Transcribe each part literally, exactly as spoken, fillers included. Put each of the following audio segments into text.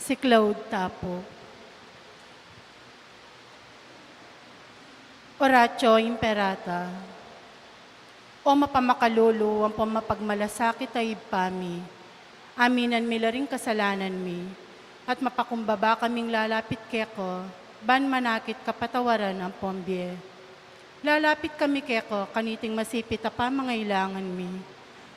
Siklaud ta pu. Oratio Imperata. O mapamakalulu ampong mapagmalasakit a Ibpa mi, aminan mi la ring kasalanan mi, at mapakumbaba kaming lalapit keka, ban manakit kapatawaran ampong bie. Lalapit kami keka kaniting masipit a pamangailangan mi.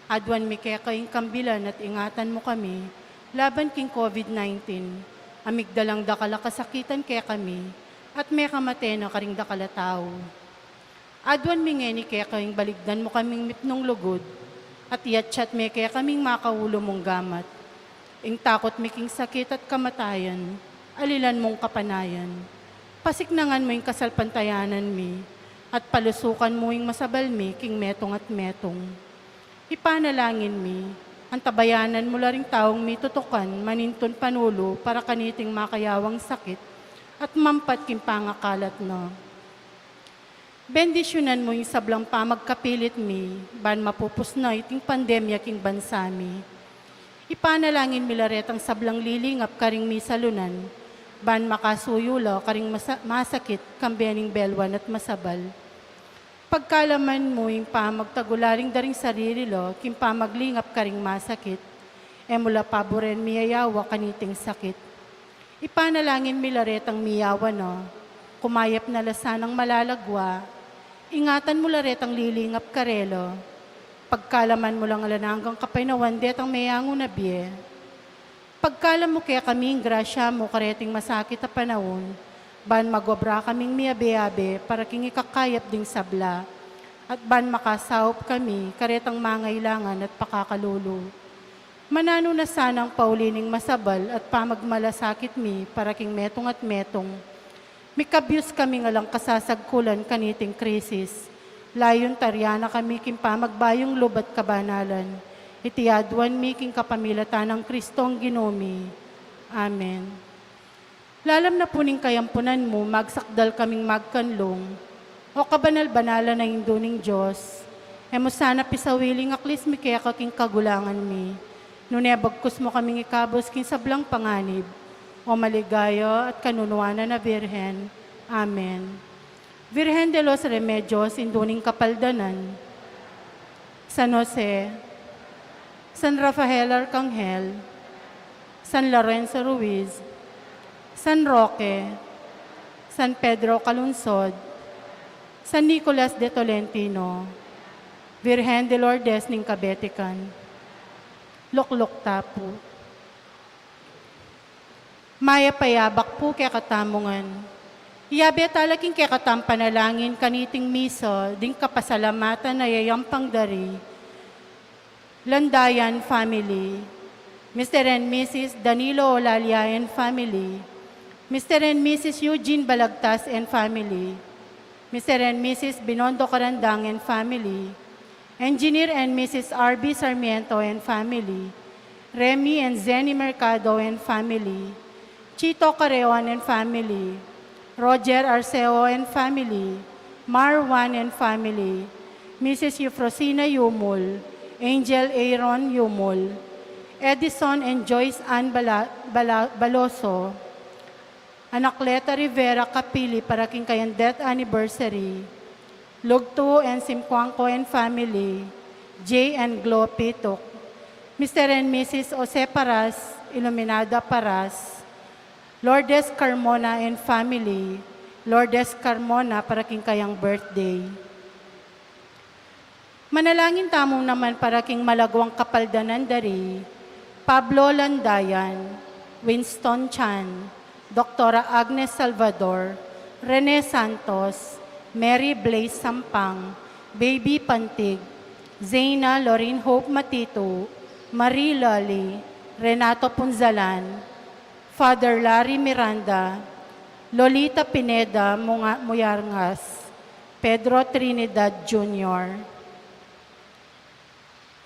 Aduan mi keka ing kambilan at ingatan mu kami laban king COVID nineteen, a migdalang dakal a kasakitan kekami, at mekamate na karing dakal a tau. Aduan mi ngeni keka ing baligdan mu kaming mipnung lugud, at iyatyat me kekaming makaulu mung gamat. Ing takut mi king sakit at kamatayan, alilan mung kapanayan. Pasiknangan mu ing kasalpantayanan mi, at palusukan mu ing masabal mi king metung at metung. Ipanalangin mi, antabayanan mu la ring taung mitutukan manintun panulu para kaniting makayawang sakit at mampat king pangakalat na. Bendisyunan mu ing sablang pamagkapilit mi, ban mapupus na iting pandemya king bansa mi. Ipanalangin mi la retang sablang lilingap karing misalunan, ban makasuyu la karing masa-, masakit, kambe ning belwan at masabal. Pagkalaman mu ing pamagtagulaling da ring sarili la king pamaglingap karing masakit, e mu la paburen miyayawa kaniting sakit. Ipanalangin mi la retang miyawa na, kumayap na la sanang malalagwa, ingatan mu la retang lilingap karela, pagkalaman mu lang alang anggang kapaynawan detang meyangu na bie. Pagkalam mu kekami ing grasya mu kareting masakit a panaun, ban magobra kaming miyabe-abe para king ikakayap ding sabla, at ban makasaup kami karetang mangailangan at pakakalulu. Mananu na sanang pauli ning masabal at pamagmalasakit mi para king metung at metung. Mikabyus kami ngan lang kasasagkulan kaniting krisis. Layun taryan na kami king pamagbayung lub at kabanalan. Iti aduan mi king kapamilatan nang Kristong Ginu mi. Amen. Lalam na pu ning kayampunan mu, magsakdal kaming magkanlung. O kabanal-banalan a Indu ning Dios, e mu sana pisawili ing aklis mi keka king kagulangan mi, nune bagkus mu kaming ikabus king sablang panganib, o maligaya at kanunuanan a Birhen. Amen. Virgen de los Remedios, Indu ning Kapaldanan, San Jose, San Rafael Arcangel, San Lorenzo Ruiz, San Roque, San Pedro Calungsod, San Nicolas de Tolentino, Virgen de Lourdes ning Kabetikan. Lukluk ta pu. Mayap a yabak pu kekatamu ngan. Yabe tala king kekatang panalangin kaniting misa ding kapasalamatan a yayampang da ri Landayan family, Mister and Missus Danilo Olalia and family, Mister and Missus Eugene Balagtas and family, Mister and Missus Binondo Carandang and family, Engineer and Missus R B Sarmiento and family, Remy and Zenny Mercado and family, Chito Carreon and family, Roger Arceo and family, Mar Juan and family, Missus Eufrosina Yumul, Angel Aaron Yumul, Edison and Joyce Ann Bala-, Bala-, Baloso, Anacleta Rivera Capili para king kayang death anniversary, Lugtu and Simquanco and family, Jay and Glo Pituk, Mister and Missus Jose Paras, Iluminada Paras, Lourdes Carmona and family, Lourdes Carmona para king kayang birthday. Manalangin tamu naman para king malagwang kapaldanan da ri Pablo Landayan, Winston Chan, Doktora Agnes Salvador, Rene Santos, Mary Blaze Sampang, Baby Pantig, Zena Lorraine Hope Matitu, Marie Loli, Renato Punzalan, Father Larry Miranda, Lolita Pineda Munga-, Muyarngas, Pedro Trinidad Junior.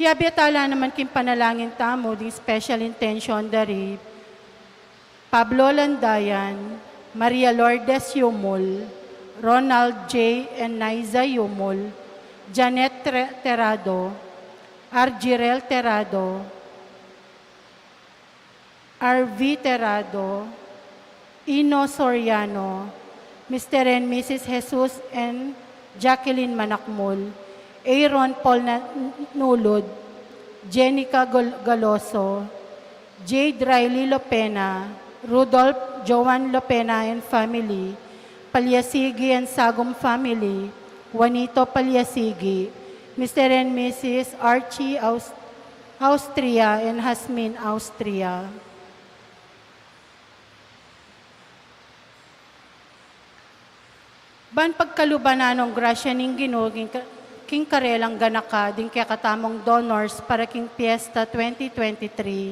Yabe tala naman king panalangin tamu ding special intention da ri Pablo Landayan, Maria Lourdes Yumul, Ronald J and Naiza Yumul, Janet Tre-, Terado, Argirel Terado, R V Terrado, Ino Soriano, Mister and Missus Jesus and Jacqueline Manakmul, Aaron Paul Na-, Nulud, Jenica Gol-, Galoso, Jade Riley Lopena, Rudolph Joan Lopena and family, Palyasigi and Sagum family, Juanito Palyasigi, Mister and Missus Archie Aus-, Austria and Hasmin Austria. Ban pagkaluban na nong grasya ning Ginu king ka-, king karelang ganaka ding kekatamung donors para king Piesta twenty twenty-three,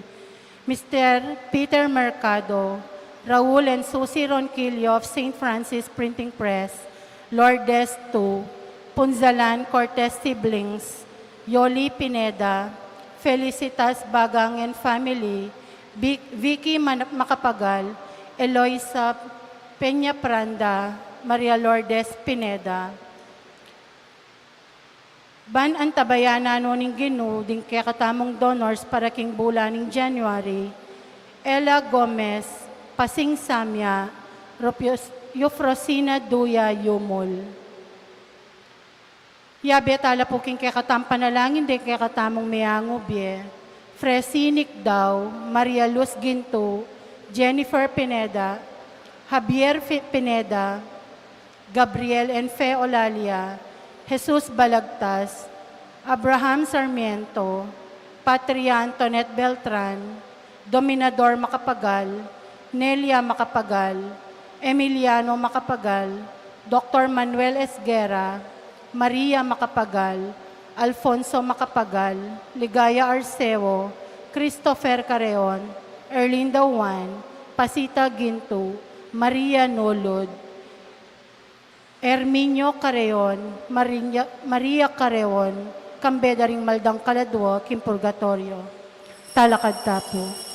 Mister Peter Mercado, Raul and Susie Ronquillo of Saint Francis Printing Press, Lourdes two, Punzalan Cortez siblings, Yoli Pineda, Felicitas Bagang and family, Vic-, Vicky Man-, Macapagal, Eloisa Peña Pranda, Maria Lourdes Pineda. Ban antabayanan na no ning Ginu ding kekatamung donors para king bulan ning January, Ella Gomez, Pasing Samia, Rupios-, Eufrosina Duya Yumul. Yabe tala pu king kekatamung panalangin ding kekatamung meangu bie, Fresi Nicdao, Maria Luz Ginto, Jennifer Pineda, Javier Fi-, Pineda, Gabriel and Fe Olalia, Jesus Balagtas, Abraham Sarmiento, Patria Antoinette Beltran, Dominador Macapagal, Nelia Macapagal, Emiliano Macapagal, Doctor Manuel Esguerra, Maria Macapagal, Alfonso Macapagal, Ligaya Arceo, Christopher Carreon, Erlinda Juan, Pasita Ginto, Maria Nulud, Herminio Carreon, Maria, Maria Carreon, kambe da ring maldangkal a dua king purgatorio. Talakad ta pu.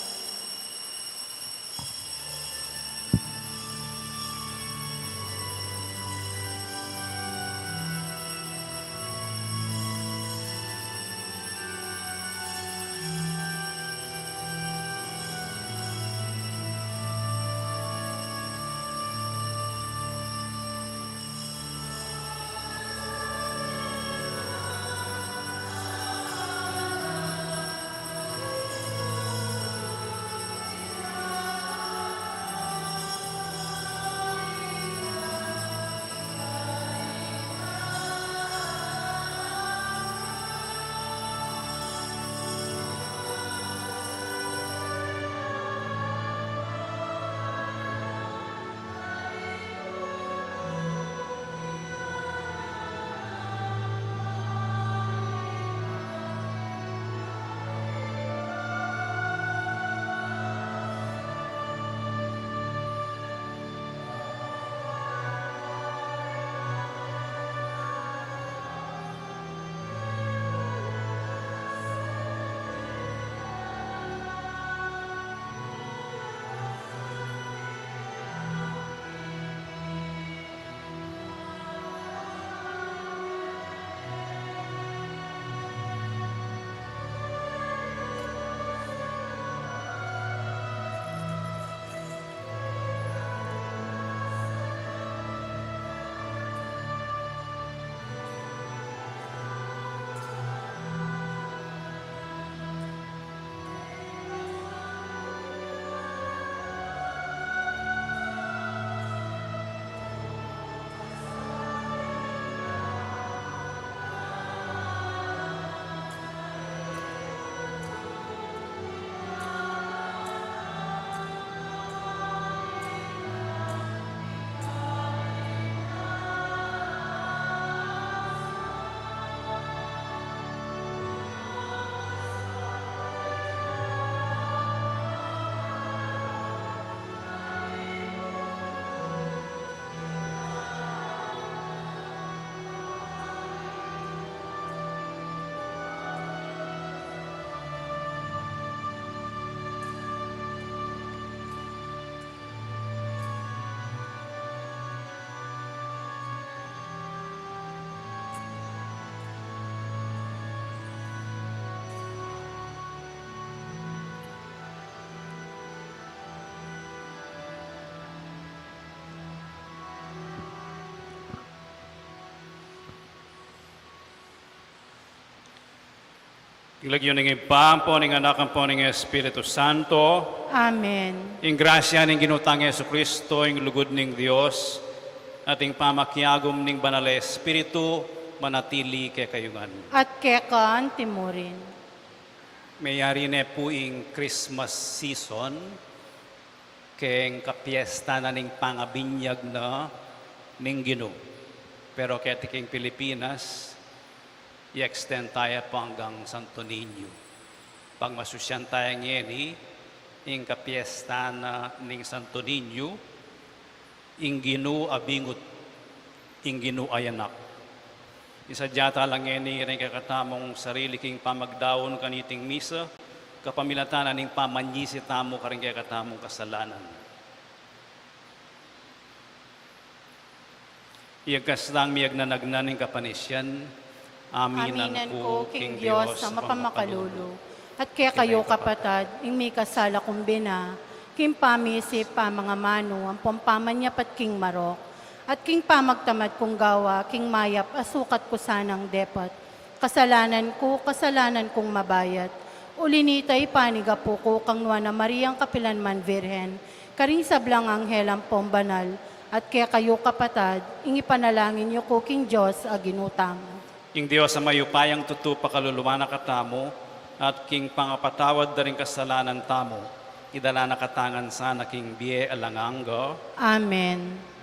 King lagyu ning Ibpa, ampo ning Anak, ampo ning Espiritu Santo. Amen. Ing grasya ning Ginu tang Jesucristo, ing lugud ning Dios, at ing pamakiagum ning Banal a Espiritu, manatili kekayu ngan. At keka antimurin. Meyari ne pu ing Christmas season, keng kapiesta na ning pangabinyag na ning Ginu. Pero keti king Pilipinas, i-extend taya pa anggang Santo Niño. Pagmasusyan taya ngeni, ing kapiesta na ning Santo Niño, ing Ginu abingut, ing Ginu ayanak. Isadya tala ngeni ring kekatamung sarili king pamagdaun kaniting misa, kapamilatan na ning pamanyisi tamu karing kekatamung kasalanan. Iyagkas tang miyagnanagnan ning kapanisian, aminan ku king Dios a mapamakalulu, at kekayu kapatad, ing mikasala kung bina, king pamisip, pamangamanu, ampong pamanyapat king marok, at king pamagtamad kung gawa king mayap a sukat ku sanang depat. Kasalanan ku, kasalanan kung mabayat. Uli nita, ipanigapu ku kang Nuan a Mariang kapilanman Virgen, karing sablang anghel ampong banal, at kekayu kapatad, ing ipanalangin yu ku king Dios a Ginu tamu. Ing Dios a mayupayang tutu pakaluluan na katamu, at king pangapatawad da ring kasalanan tamu, idala na katamu ngan sana king bie alang angga. Amen.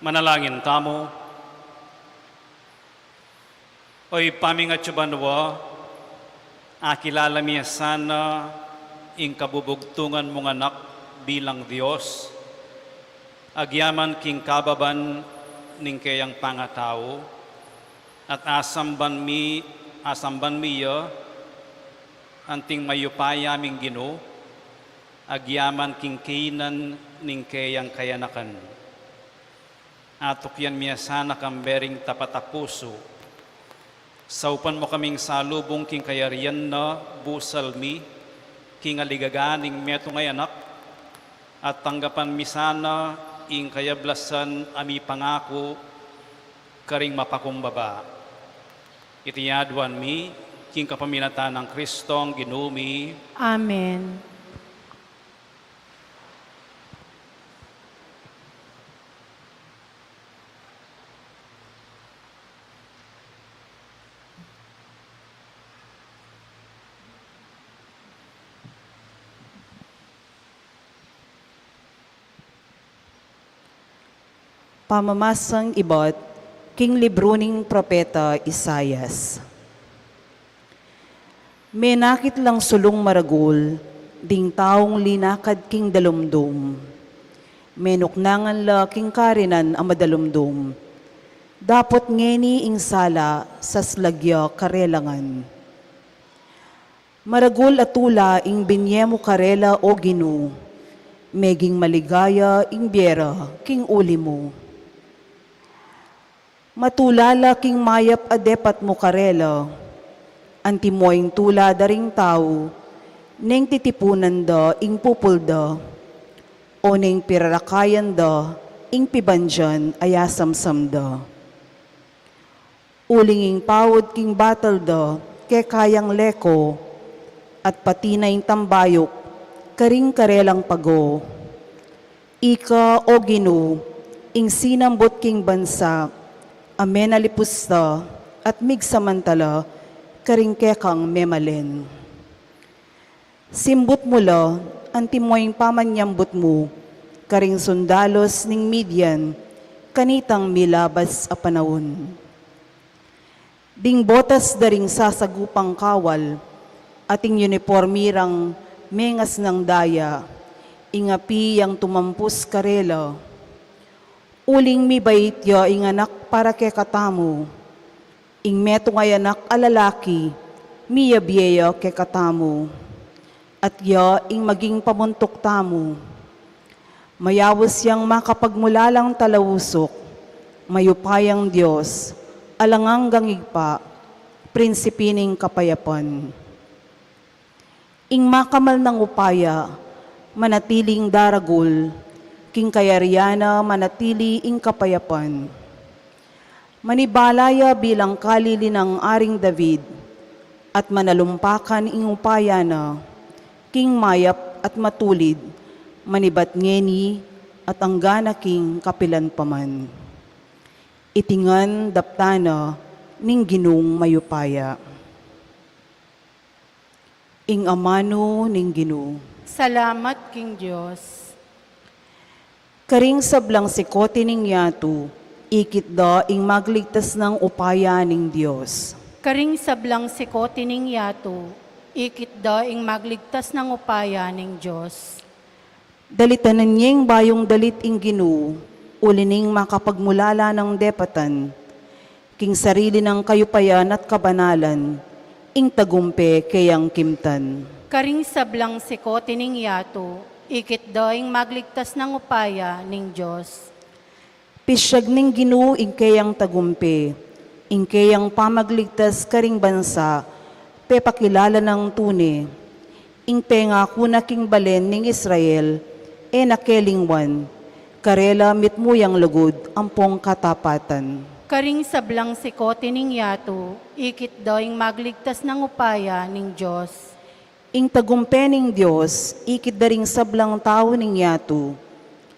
Manalangin tamu. O Ibpa ming atsu banua, akilala mi ya sana ing kabubugtungan mung Anak bilang Dios, agyaman king kababan ning keyang pangatau, at asamban mi, asamban mi ya, anting mayupaya ming Ginu, agyaman king kaynan ning keyang kayanakan. Atukyan mi ya sana kambe ring tapat a pusu. Saupan mu kaming salubung king kayarian na, busal mi, king aligaga ning metung a Anak, at tanggapan mi sana ing kayablasan a mipangaku karing mapakumbaba. Iti aduan mi, king kapamilatan nang Kristong Ginu mi. Amen. Pamamasang ibat king libru ning propeta Isaias. Menakit lang sulung maragul ding taung linakad king dalumdum. Menuknangan la king karinan a madalumdum. Dapot ngeni ing sala saslag ya karela ngan. Maragul a tula ing binye mu karela, O Ginu, meging maligaya ing bie ra king uli mu. Matula la king mayap a depat mu karela, antimo ing tula da ring tau neng titipunan da ing pupul da, o neng pirarakayan da ing pibandian a yasamsam da. Uling ing paud king batal da keka yang leko, at pati na ing tambayuk karing karelang pago. Ika, O Ginu, ing sinambut king bansa a menalipus da at migsamantala karing kekang memalen. Simbut mu la antimo ing pamanyambut mu karing sundalus ning Midian kanitang milabas a panaun. Ding botas da ring sasagupang kawal at ing unipormi rang mengasnang daya, ing api yang tumampus karela. Uling mibait ya ing anak para kekatamu, ing metung a anak a lalaki miyabie ya kekatamu, at ya ing maging pamuntuk tamu. Mayaus yang makapagmulalang talausuk, mayupayang Dios, alang anggang Ibpa, Prinsipi ning kapayapan. Ing makamal nang upaya manatiling daragul, king kayarian na manatili ing kapayapan. Manibala ya bilang kalili nang Aring David, at manalumpakan ing upaya na king mayap at matulid, manibat ngeni at anggana king kapilan pa man. Iti ngan daptan na ning Ginung mayupaya. Ing amanu ning Ginu. Salamat king Dios. Karing sablang sikoti ning yatu, ikit da ing magligtas nang upaya ning Dios. Karing sablang sikoti ning yatu, ikit da ing magligtas nang upaya ning Dios. Dalitanan yeng bayung dalit ing Ginu, uli ning makapagmulala nang depatan, king sarili nang kayupayan at kabanalan, ing tagumpe keyang kimtan. Karing sablang sikoti ning yatu, ikit da ing magligtas nang upaya ning Dios. Pisyag ning Ginu ing keyang tagumpe, ing keyang pamagligtas karing bansa, pepakilala nang tune. Ing pengaku na king balen ning Israel, e na kelingwan, karela mitmu yang lugud ampong katapatan. Karing sablang sikoti ning yatu, ikit da ing magligtas nang upaya ning Dios. Ing tagumpe ning Dios, ikit da ring sablang tau ning yatu.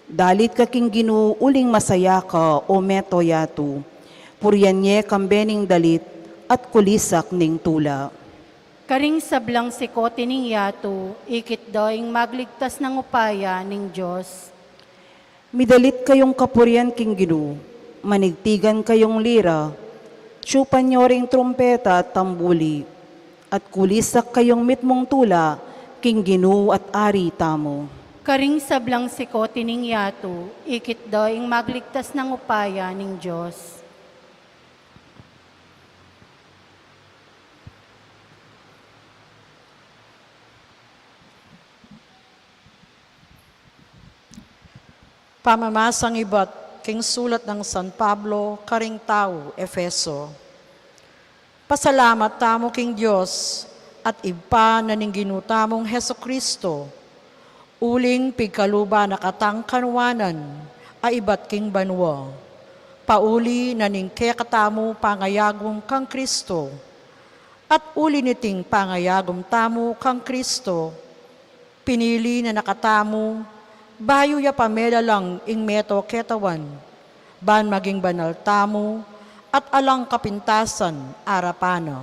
Dalit ka king Ginu uling masaya ka, o meto yatu. Purian ye kambe ning dalit at kulisak ning tula. Karing sablang sikoti ning yatu, ikit da ing magligtas nang upaya ning Dios. Midalit kayung kapurian king Ginu, manigtigan kayung lira, tsupan yu ring trumpeta at tambuli, at kulisak kayung mitmung tula king Ginu at Ari tamu. Karing sablang sikut ning yatu, ikit da ing magligtas nang upaya ning Dios. Pamamasang ibat king sulat nang San Pablo karing tau Efeso. Pasalamat tamu king Dios at Ibpa na ning Ginu tamung Jesu-Cristo, uling pigkaluban na katang kanuanan a ibat king banua, pauli na ning kekatamu pangayagum kang Cristo, at uli niting pangayagum tamu kang Cristo, pinili na na katamu, bayu ya pa melalang ing meto ketawan, ban maging banal tamu at alang kapintasan arapan na.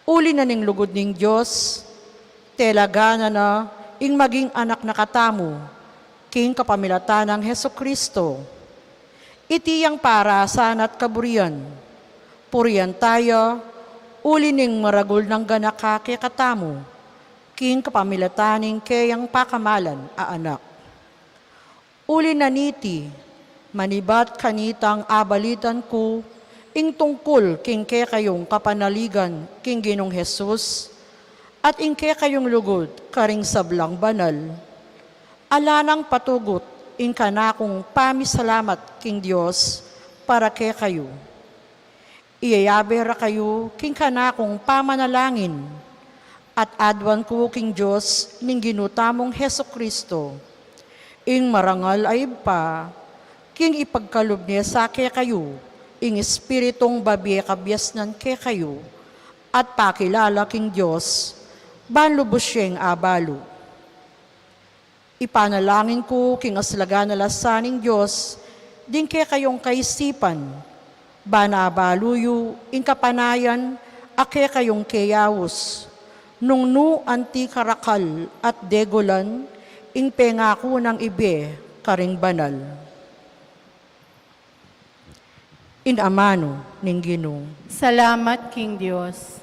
Uli na ning lugud ning Dios, talaga na na ing maging anak na katamu, king kapamilatan nang Jesu-Cristo. Iti yang parasa na at kaburian, purian taya, uli ning maragul nang ganaka kekatamu, king kapamilatan ning keyang pakamalan a Anak. Uli na niti, manibat kanitang abalitan ku ing tungkul king kekayung kapanaligan king Ginung Jesus, at ing kekayung lugud karing sablang banal. Ala nang patugut ing kanakung pamisalamat king Dios para kekayu. Iyayabe ra kayu king kanakung pamanalangin, at aduan ku king Dios ning Ginu tamung Jesu-Cristo, ing marangal a Ibpa, king ipagkalub ne sa kekayu ing Espiritung babie kabiasnan kekayu, at pakilala king Dios, ban lubus yeng abalu. Ipanalangin ku king aslagan a lasa ning Dios, ding kekayung kaisipan, ban abalu yu ing kapanayan a kekayung keyaus, nung nu anti karakal at degulan ing pengaku nang ibie karing banal. Ing amanu ning Ginu. Salamat king Dios.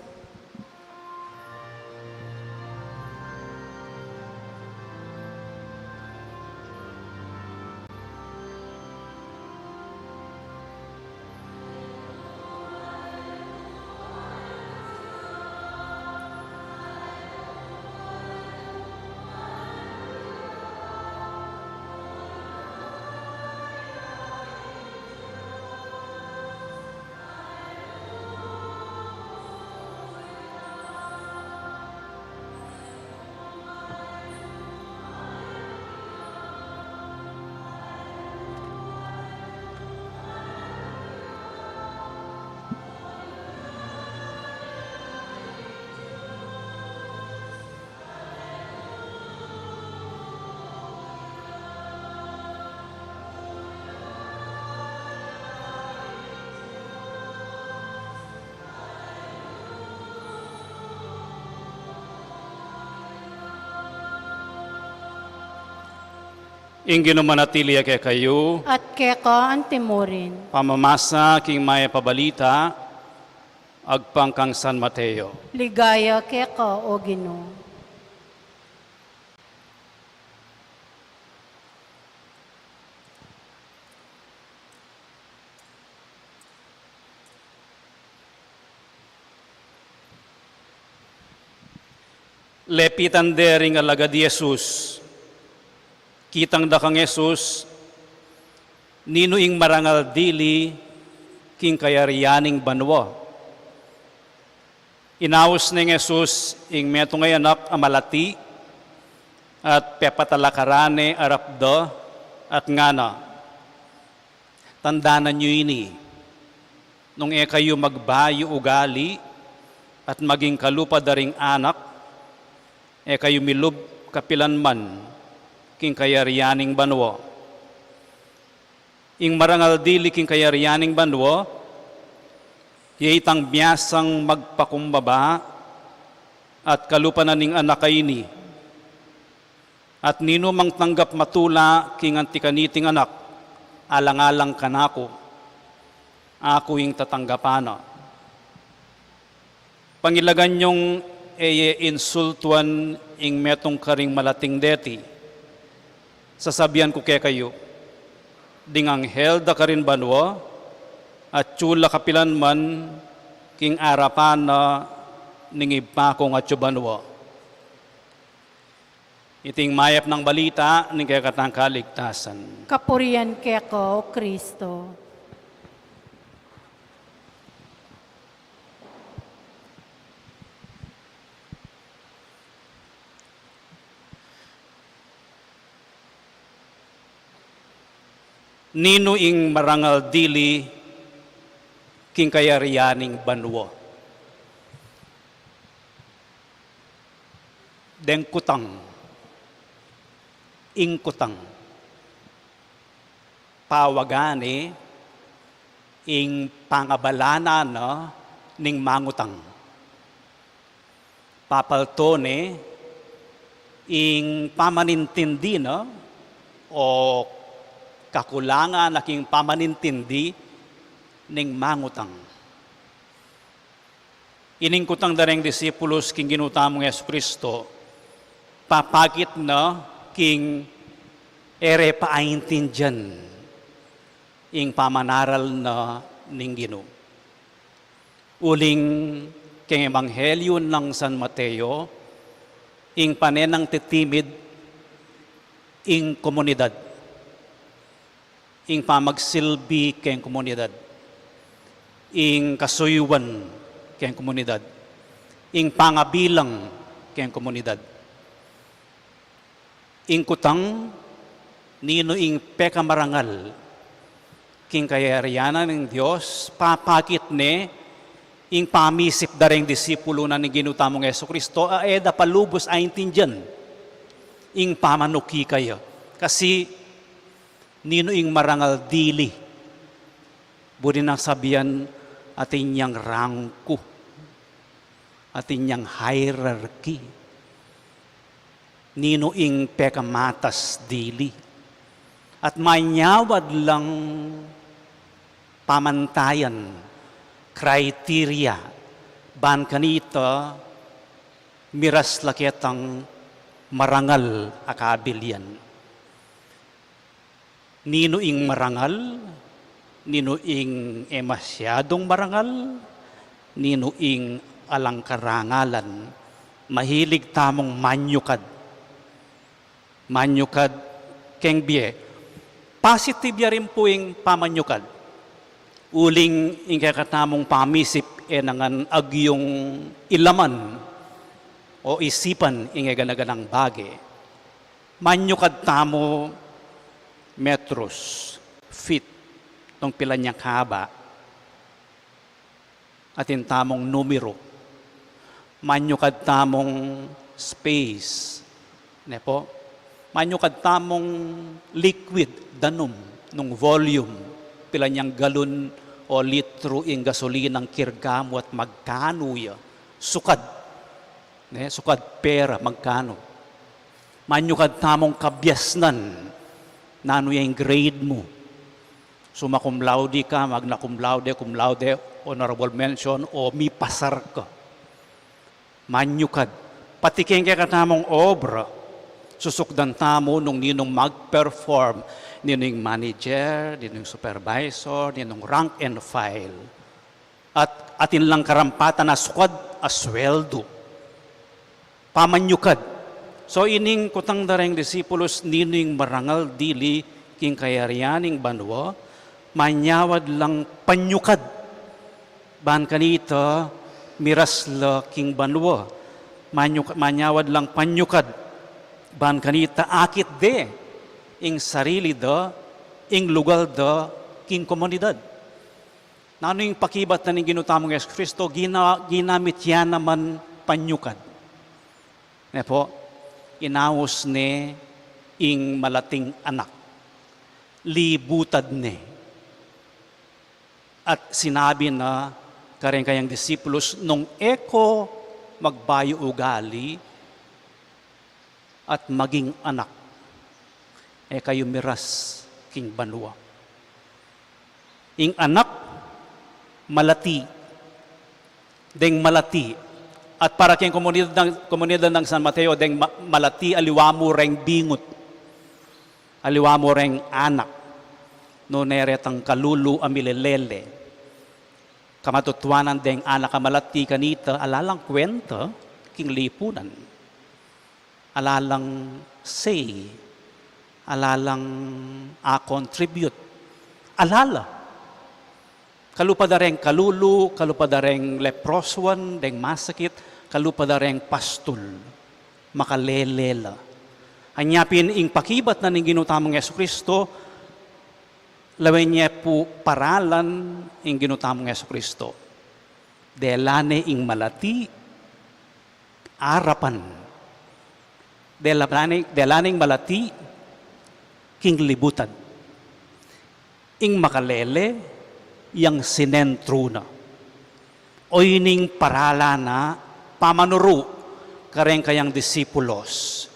Ing Ginu manatili ya kekayu. At keka antimurin. Pamamasa king Mayap a Balita agpang kang San Mateo. Ligaya keka, O Ginu. Lepitan de ring alagad i Jesus. Kitang da kang Jesus, ninu ing marangal dili king kayarian ning banua. Inaus neng Jesus ing metung a anak a malati, at pepatalakaran ne arap da, at ngana, "Tandanan yu ini, nung e kayu magbayu ugali at maging kalupa da ring anak, e kayu milub kapilan man king kayarian ning banua. Ing marangal dili king kayarian ning banua, ya itang biasang magpakumbaba at kalupa na ning anak a ini. At ninu mang tanggap matula king anti kaniting anak, alang-alang kanaku, aku ing tatanggapan na. Pangilagan yung e ye insultuan ing metung karing malating deti. Sasabian ku kekayu, ding anghel da karin banua, atyu la kapilan man king arapan na ning Ibpa kung atyu banua. Iting mayap nang balita ning kekatang kaligtasan. Kapurian keka, O Kristo. Ninu ing marangal dili king kayarian ning banua? Deng kutang. Ing kutang. Pawagan ne ing pangabalanan na ning mangutang. Papalto ne ing pamanintindi na o kakulangan na king pamanintindi ning mangutang. Ining kutang da reng disipulus king Ginu tamung Jesucristo, papakit na king e re pa aintindian ing pamanaral na ning Ginu. Uling keng Ebanghelyo nang San Mateo, ing panenang titimid ing komunidad, ing pamagsilbi keng komunidad, ing kasuyuan keng komunidad, ing pangabilang keng komunidad. Ing kutang, ninu ing pekamarangal king kayarian ning Dios, papakit ne ing pamisip da reng disipulu na ning Ginu tamung Jesucristo, a e da pa lubus aintindian ing pamanuki kaya. Kasi ninu ing marangal dili? Buri nang sabian, atin yang rangku, atin yang hierarchy. Ninu ing pekamatas dili? At manyawad lang pamantayan, criteria, ban kanita miras la ketang marangal a kabilian. Ninu ing marangal, ninu ing e masyadung marangal, ninu ing alang karangalan, mahilig tamung manyukad. Manyukad keng bie. Positive ya rin pu ing pamanyukad. Uling ing kekatamung pamisip e na ngan agyung ilaman o isipan ing e gana-ganang bage. Manyukad tamu metros, feet, nung pilan yang kaba. Atin tamung numero. Manyukad tamung space. Ne pu? Manyukad tamung liquid, danum, nung volume. Pilan yang galon o litro ing gasolinang kirga mu at magkanu ya. Sukad. Ne, sukad pera, magkanu. Manyukad tamung kabiasnan, nanu ya ing grade mu. Summa cum laude ka, magna cum laude, cum laude, honorable mention, o mipasar ka. Manyukad. Pati keng kekatamung obra, susukdan tamu nung ninung mag-perform, ninung manager, ninung supervisor, ninung rank and file. At atin lang karampatan a sukad a sweldo. Pamanyukad. So, ining kutang da reng disipulus, ninu ing marangal dili king kayarian ning banua, manyawad lang panyukad. Ban kanita miras la king banua. Manyuk-, manyawad lang panyukad. Ban kanita akit de ing sarili da, ing lugal da, king komunidad. Nanu ing pakibat na ning Ginu tamung Jesucristo? Gina-, ginamit ya naman panyukad. Ne pu? Inaus ne ing malating anak. Libutad ne. At sinabi na kareng kayang disipulus, nung e ko magbayu ugali, at maging anak, e kayu miras king banua. Ing anak, malati. Deng malati. At para king komunidad nang, komunidad nang San Mateo, deng ma-, malati, aliwa mu reng bingut. Aliwa mu reng anak. Nune retang kalulu a milelele. Kamatutuanan deng anak a malati kanita, ala lang kwenta king lipunan. Ala lang say, ala lang a-contribute. Ala la. Kalupa da reng kalulu, kalupa da reng leprosuan, deng masakit, kalupa da reng pastul. Makalele la. Anya pin ing pakibat na ning Ginu tamung Jesucristo, lawen ye pu paralan ing Ginu tamung Jesucristo. Dela ne ing malati, arapan. Dela ne, dela ne ing malati, king libutan. Ing makalele, yang sinentru na. O ining paralan na, pamanuru, kareng kayang disipulos.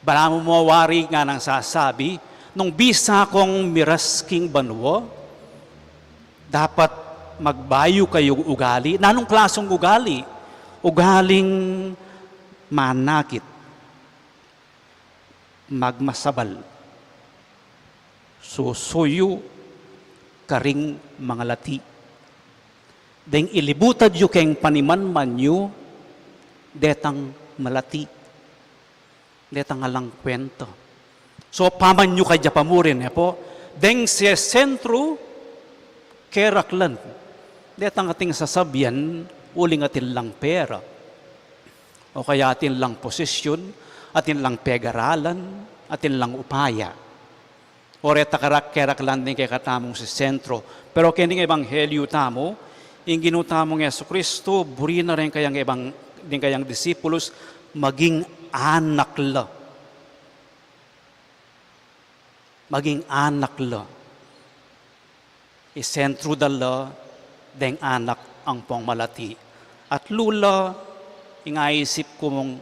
Balamu mo wari nganang sasabi, nung bisa kong miras king banua, dapat magbayu kayu ugali. Nanung klasung ugali? Ugaling manakit, magmasabal, susuyu karing mangalati. Deng ilibutad yu keng panimanman yu, detang malati. Detang alang kwenta. So, pamanyu kadya pa murin, e pu? Deng sesentru, keraklan. Detang atin sasabian, uling atin lang pera. O kaya atin lang posisyon, atin lang pegaralan, atin lang upaya. O reta karak-, keraklan ding kekatamung sesentru. Pero keng ebanghelyu tamu, ing Ginu tamung Jesucristo, buri na reng kayang ebang-, ding kayang disipulos, maging anak la. Maging anak la. Isentru da la deng anak ampong malati. At lula, ing aisip ku mung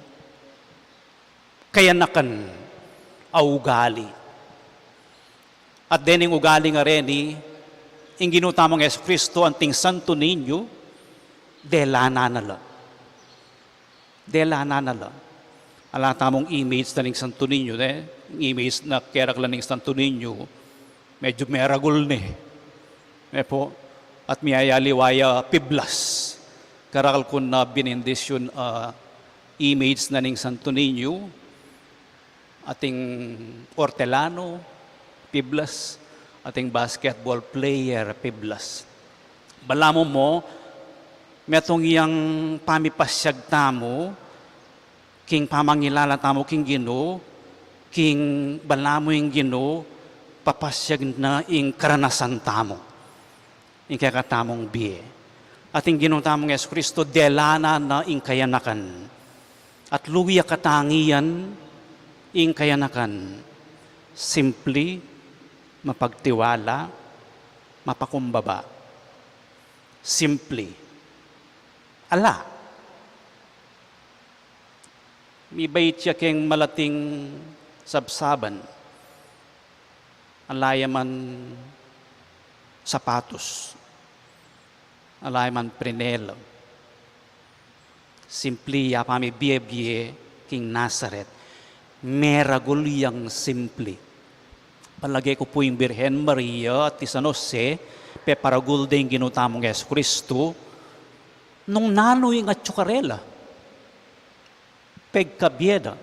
kayanakan a ugali. At dening ugali a reni, ing Ginu tamung Jesucristo anting Santo Niño, delanan na la. Delanan na la. Ala tamung image na ning Santo Niño, ne? Image na keraklan ning Santo Niño, medyu meragul ne. E pu, at miyayaliwa ya piblas. Karakal ku na binendisyun a image na ning Santo Niño, ating ortelano, piblas, ating basketball player, piblas. Balamu mo, metung yang pamipasyag tamu, king pamangilala tamu king Ginu, king balamu ing Ginu, papasyag na ing karanasan tamu. Ing kekatamung bie. At ing Ginu tamung Jesucristo, delanan na ing kayanakan. At luwi a katangian ing kayanakan. Simpli, mapagtiwala, mapakumbaba. Simpli. Ala. Mibait ya keng malating sabsaban. Ala ya man sapatos. Ala ya man prinela. Simpli ya pamibie-bie king Nazaret. Meragul yang simpli. Palage ku pu ing Birhen Maria at i San Jose, peparagul da ing Ginu tamung Jesucristo, nung nanu ing atyu karela. Pegkabie da,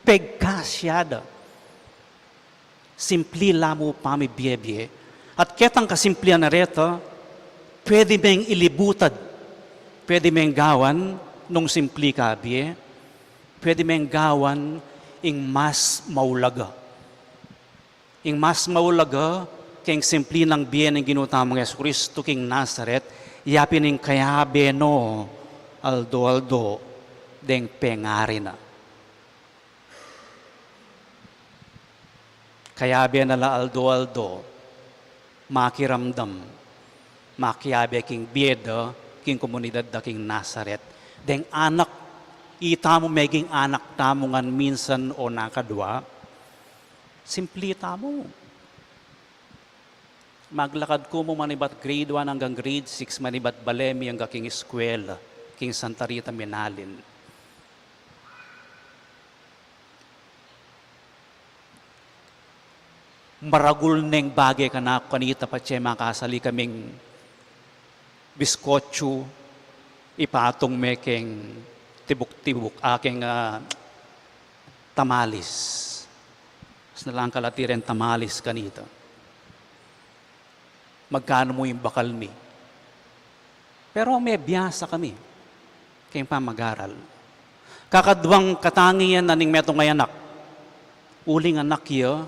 pegkasya da. Simpli la mu pamibie-bie. At ketang kasimplian a reta, pwede meng ilibutad, pwede meng gawan nung simpli ka bie, pwede meng gawan ing mas maulaga. Ing mas maulaga keng simpli nang bie ning Ginu tamung Jesucristo king Nazaret, ya pin ing kayabe no aldo-aldo deng pengari na. Kayabe na la aldo-aldo makiramdam, makiabe king bie da, king komunidad da king Nazaret. Deng anak Itamu meging anak tamu ngan minsan o nakadwa, simpli tamu. Maglakad ku mu manibat grade one anggang grade six, manibat bale mi angga king eskwela, king Santa Rita Minalin. Maragul neng bage kanaku kanita patse makasali kaming biskotsu, ipatung me keng tibuk-tibuk, a, keng, a, tamalis. Mas nalang kalati ren tamalis kanita. Magkanu mu ing bakal mi. Pero mebiasa kami keng pamagaral. Kakadwang katangian na ning metung a anak. Uling anak ya,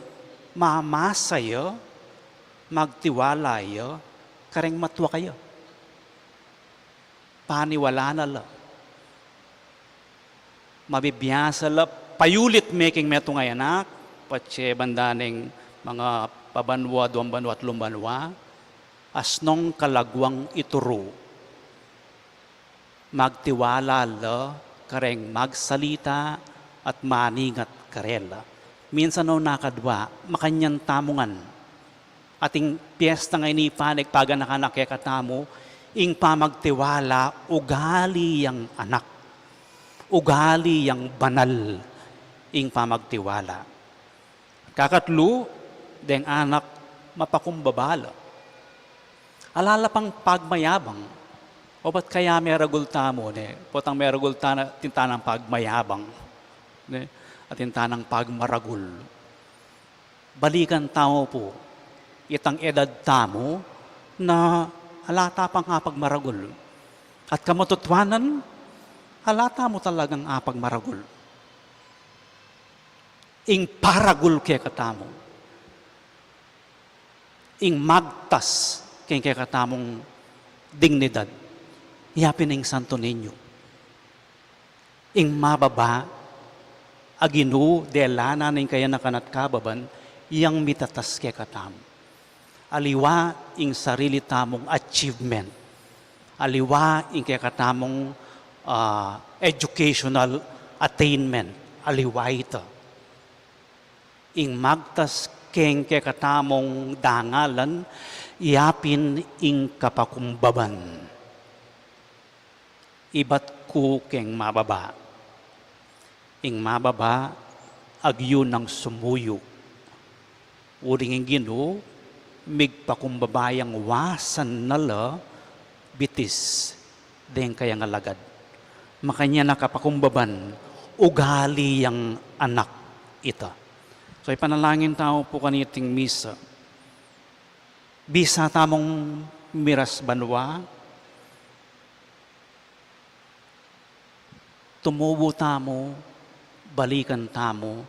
mamasa ya, magtiwala ya kareng matua kaya. Paniwalan na la. Mabibiasa la, payulit me king metung a anak, patse banda neng manga pabanua, duang banua, atlung banua, asnong kalaguang ituru. Magtiwala la kareng magsalita at maningat karela. Minsan o nakadwa, makanyan tamu ngan. Ating piesta ngeni, pane, paganakan na kekatamu ing pamagtiwala, ugali yang anak, ugali yang banal ing pamagtiwala. Kakatlu, deng anak mapakumbaba la. Ala la pang pagmayabang. O bat kaya meragul tamu, ne? Potang meragul tana, atin tanang pagmayabang, ne? Atin tanang pagmaragul. Balikan tamu pu itang edad tamu na ala ta pang apagmaragul. At kamatutuanan, ala tamu talagang apagmaragul. Ing paragul kekatamu, ing magtas keng kekatamung dignidad, yapin ing Santo Niño. Ing mababa a Ginu, dela na ning kayanakan at kababan, yang mitatas kekatamu. Aliwa ing sarili tamung achievement. Aliwa ing kekatamung, ah, educational attainment. Aliwa ita. Ing magtas keng kekatamung dangalan, yapin ing kapakumbaban. Ibat ku keng mababa. Ing mababa, agyu nang sumuyu. Uling ing Ginu, migpakumbaba yang wasan na la bitis deng kayang alagad. Makanyan a kapakumbaban, ugali yang anak ita. So, ipanalangin tamu pu kaniting misa. Bisa tamung miras banua, tumubu tamu, balikan tamu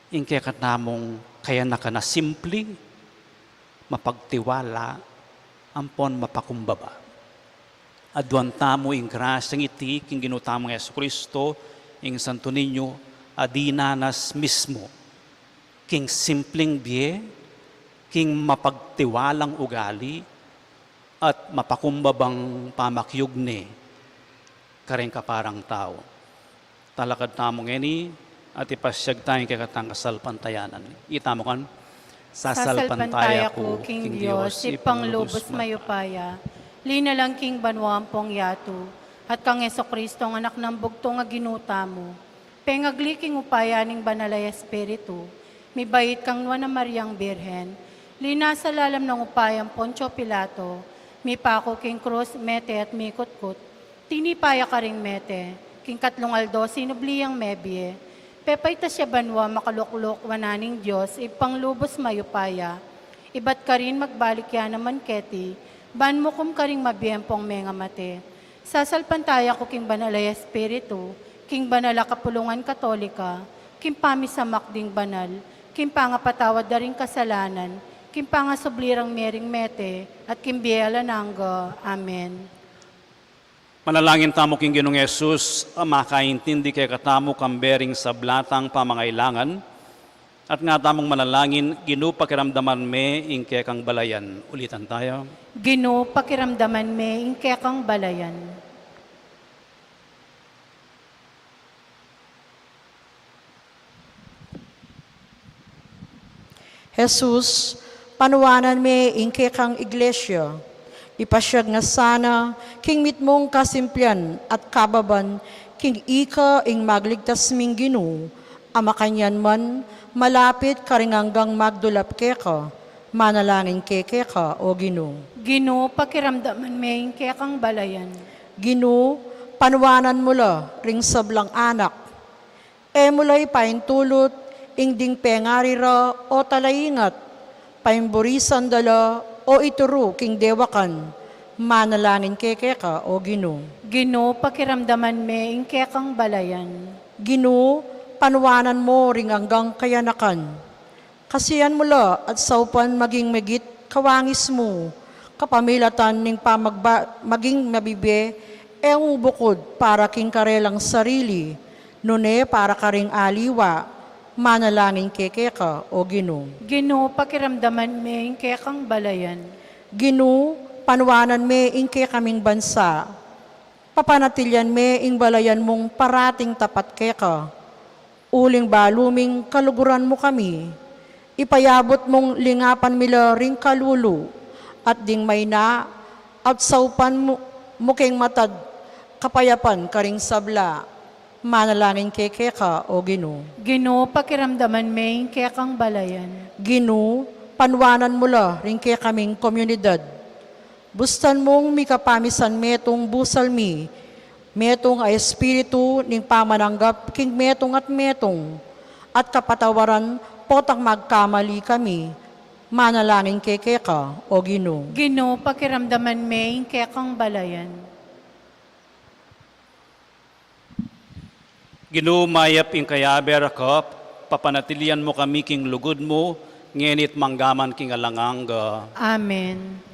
ing kekatamung kayanakan a simpli, mapagtiwala, ampon mapakumbaba. Aduan tamu ing grasyang iti king Ginu tamung Jesucristo, ing Santo Niño a dinanas mismu king simpling bie, king mapagtiwalang ugali, at mapakumbabang pamakiugni kareng kaparang tau. Talakad tamu ngeni, at ipasiag taya ing kekatang kasalpantayanan. Ita mu kan, sasalpantaya ku king Dios, Ibpang lubus mayupaya, linalang king banua ampong yatu, at kang Jesucristo, Anak nang bugtung a Ginu tamu, pengagli king upaya ning Banal a Espiritu, mibait kang Nuan a Mariang Birhen, linasa lalam nang upayang Poncio Pilato, mipaku king krus, mete at mikutkut, tinipa ya karing mete, king katlung aldo sinubli yang mebie, pepaitas ya banua, makalukluk wanan ning Dios, Ibpang lubus mayupaya, ibat karin magbalik ya naman keti, ban mukum karing mabie ampong mengamate. Sasalpantaya ku king Banal a Espiritu, king banal a kapulungan Katolika, king pamisamak ding banal, king pangapatawad da ring kasalanan, king pangasubli rang mie ring mete, at king bie alang angga. Amen. Manalangin tamu king Ginung Jesus, a makaintindi kekatamu kambe ring sabla tang pamangailangan, at nga tamung manalangin, Ginu, pakiramdaman me ing kekang balayan. Ulitan taya. Ginu, pakiramdaman me ing kekang balayan. Jesus, panuanan me ing kekang iglesia. Ipasiag na sana king mitmung kasimplian at kababan king ika ing magligtas ming Ginu, a makanyan man malapit karing anggang magdulap keka. Manalangin ke keka, O Ginu. Ginu, pakiramdaman me ing kekang balayan. Ginu, panuanan mu la ring sablang anak. E mu la ipaintulut ing ding pengari ra o talaingat, paimburisan da la o ituru king dewakan. Manalangin ke keka, O Ginu. Ginu, pakiramdaman me ing kekang balayan. Ginu, panuanan mu ring anggang kayanakan. Kasian mu la at saupan maging migit kawangis mu, kapamilatan ning pamagba-, maging mabibe, e mu bukud para king karelang sarili, nune para karing aliwa. Manalangin ke keka, O Ginu. Ginu, pakiramdaman me ing kekang balayan. Ginu, panuanan me ing kekaming bansa. Papanatilian me ing balayan mung parating tapat keka. Uling balu ming kaluguran mu kami, ipayabut mung lingapan mi la ring kalulu, at ding maina, at saupan mu, mu king matad kapayapan karing sabla. Manalangin ke keka, O Ginu. Ginu, pakiramdaman me ing kekang balayan. Ginu, panuanan mu la ring kekaming komunidad. Bustan mung mikapamisan metung busal mi, metung a espiritu ning pamananggap king metung at metung, at kapatawaran potang magkamali kami. Manalangin ke keka, O Ginu. Ginu, pakiramdaman me ing kekang balayan. Ginu, mayap ing kayabe ra ka, papanatilian mu kami king lugud mu, ngeni't manggaman king alang angga. Amen.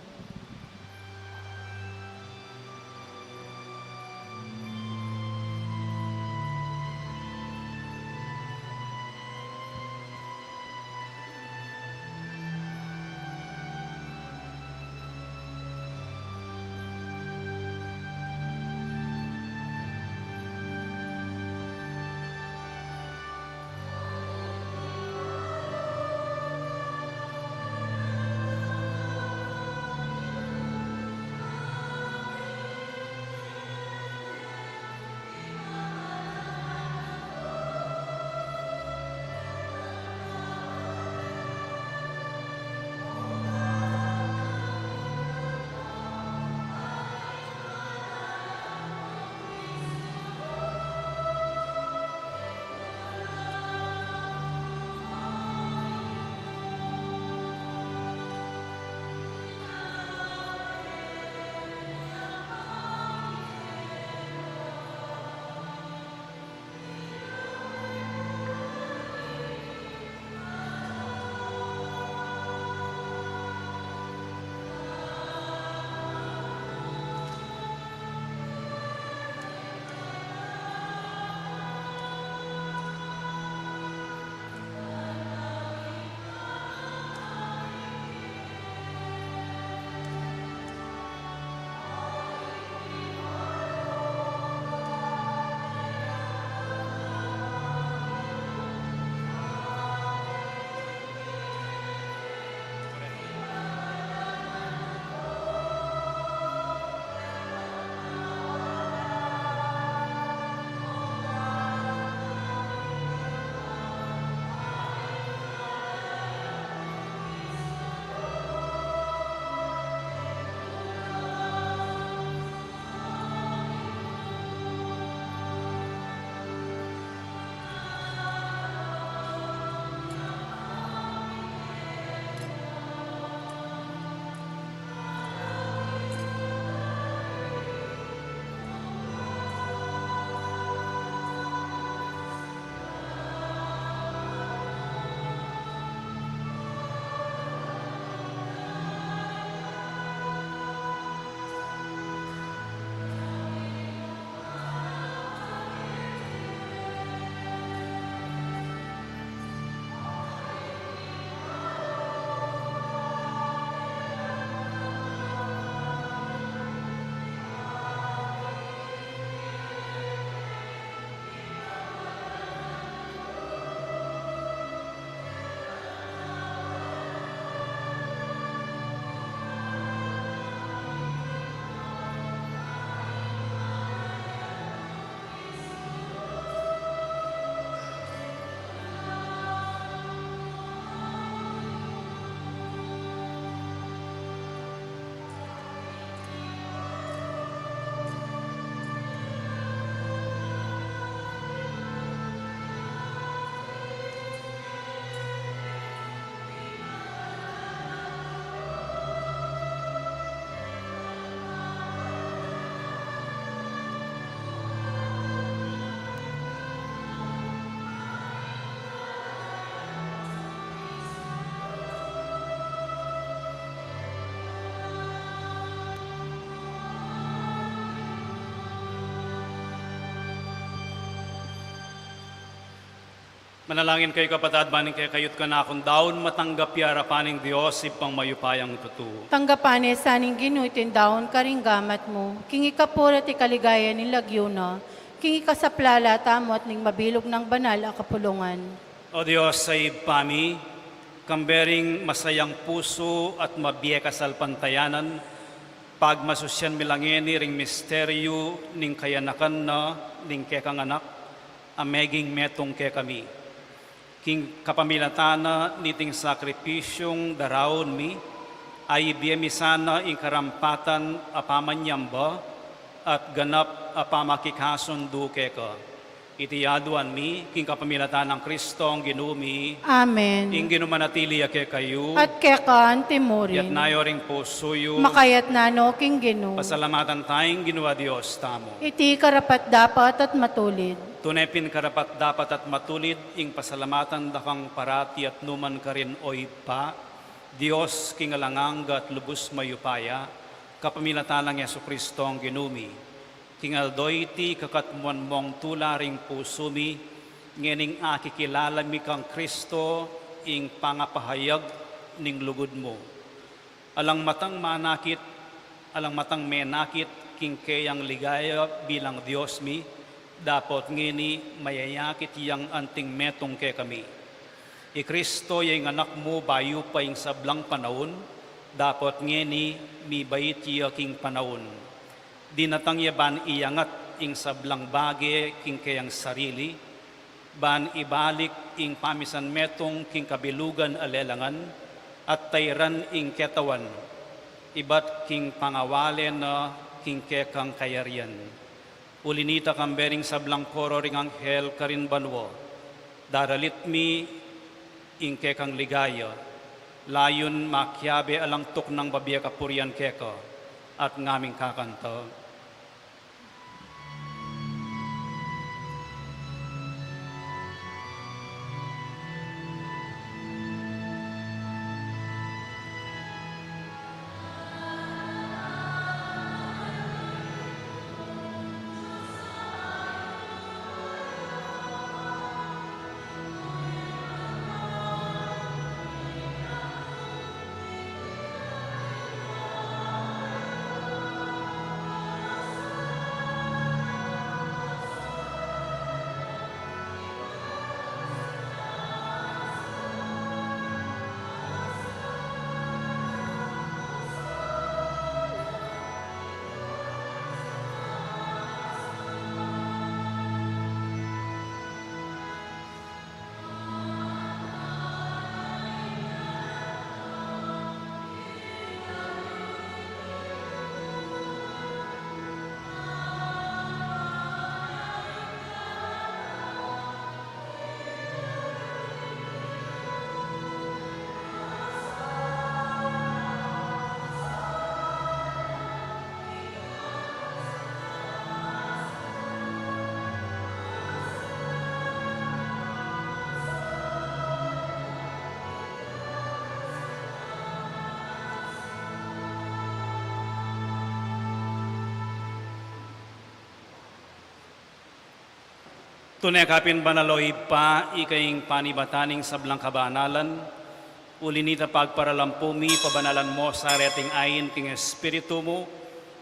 Manalangin kayu, kapatad, ban ing kekayu't kanakung daun matanggap ya arapan ning Dios, Ibpang mayupayang tutu. Tanggapan ne sa ning Ginu iting daun karing gamat mu, king ikapuri at ikaligaya ning lagyu na, king ikasaplala tamu at ning mabilug nang banal a kapulungan. O Dios a Ibpa mi, kambe ring masayang pusu at mabie kasalpantayanan, pagmasusian mi la ngeni ring misteryu ning kayanakan na ning kekang Anak, a meging metung kekami. King kapamilatan na niting sakripisyung daraun mi, a ibie mi sana ing karampatan a pamanyamba at ganap a pamakikasundu keka. Iti aduan mi, king kapamilatan nang Kristong Ginu mi. Amen. Ing Ginu manatili ya kekayu. At keka anti mu rin. Iyatas yu ring pusu yu. Makayatas no king Ginu. Pasalamatan taya ing Ginu a Dios tamu. Iti karapat-dapat at matulid. Tune pin karapat-dapat at matulid ing pasalamatan da kang parati at nukarin man, O Ibpa, Dios king alang angga at lubus mayupaya, kapamilatan nang Jesukristong Ginu mi. King aldo iti, kakatmuan mung tula ring pusu mi, ngening akikilala mi kang Kristo, ing pangapahayag ning lugud mu. Alang matang manakit, alang matang menakit king keyang ligaya bilang Dios mi, dapot ngeni mayayakit yang anting metung kekami. I Kristo ya ing Anak mu bayu pa ing sablang panaun, dapot ngeni mibait ya king panaun. Dinatang ya ban iyangat ing sablang bage king keyang sarili, ban ibalik ing pamisan metung king kabilugan a lelangan, at tairan ing ketawan, ibat king pangawale na king kekang kayarian. Uli nita, kambe ring sablang koro ring anghel karin banua, daralit mi ing kekang ligaya, layun makiabe alang tuknang babie kapurian keka, at ngaming kakanta. Tune ka pin banal, o Ibpa, ika ing panibatan ning sablang kabanalan. Uli nita, pagparalampu mi, pabanalan mu sa reting ain king Espiritu mu,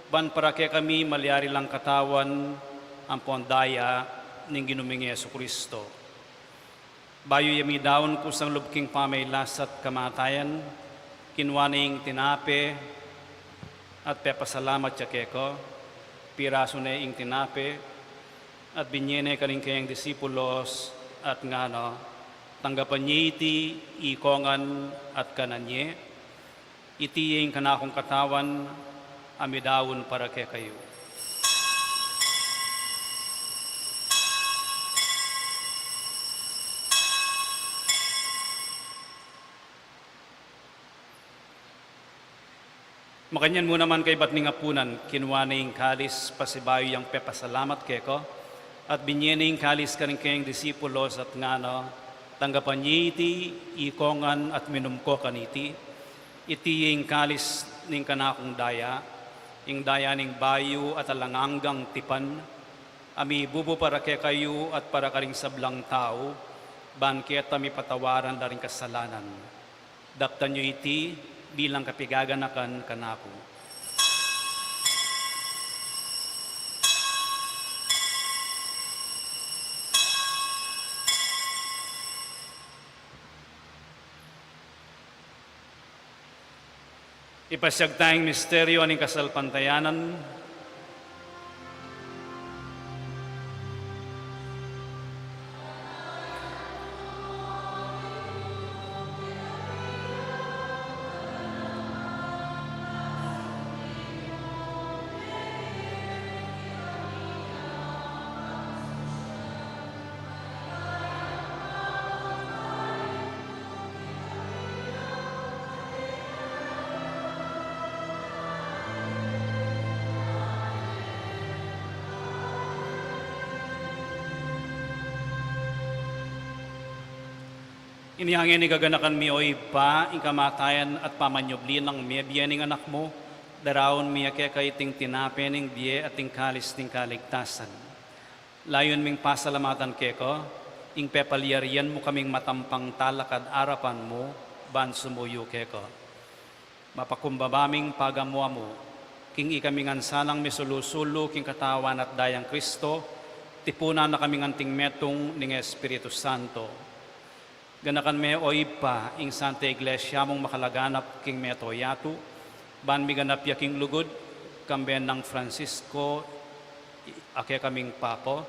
ban para kekami malyari lang katawan ampon daya ning Ginu ming Jesucristo. Bayu ya midaun kusang lub king pamagkasakit at kamatayan, kinua ne ing tinape at pepasalamat ya keka, pirasu ne ing tinape, at binye ne karing keyang disipulos, at ngana, tanggapan ye iti ikongan at kanan ye, iti ing kanakung katawan a midaun para kekayu. Makanyan mu naman kaybat ning apunan, kinua ne ing kalis, pasibayu yang pepasalamat keka, at binye ne ing kalis karing keyang disipulos, at ngana, tanggapan ye iti ikongan at minum ko kaniti, iti ing kalis ning kanakung daya, ing daya ning bayu at alang anggang tipan, a mibubu para kekayu at para karing sablang tau, Ban keta mipatawaran la ring kasalanan. Daptan yu iti bilang kapigaganakan kanaku. Ipasiag taya ing misteryu ning kasalpantayanan. Inya ngeni gaganakan mi, o Ibpa, ing kamatayan at pamanyubli nang mie bie ning Anak mu, daraun mi keka iting tinape ning bie at ing kalis ning kaligtasan. Layun ming pasalamatan keka ing pepalyarian mu kaming matampang talakad arapan mu ban sumuyu keka. Mapakumbaba ming pagamu-amu king ikami ngan sanang misulu-sulu king Katawan at Dayang Kristo, tipunan na kaming anting metung ning Espiritu Santo. Ganakan me, o Ibpa, ing Santa Iglesia mung makalaganap king mabilug a yatu, ban miganap ya king lugud, kambe nang Francisco, a kekaming Papa,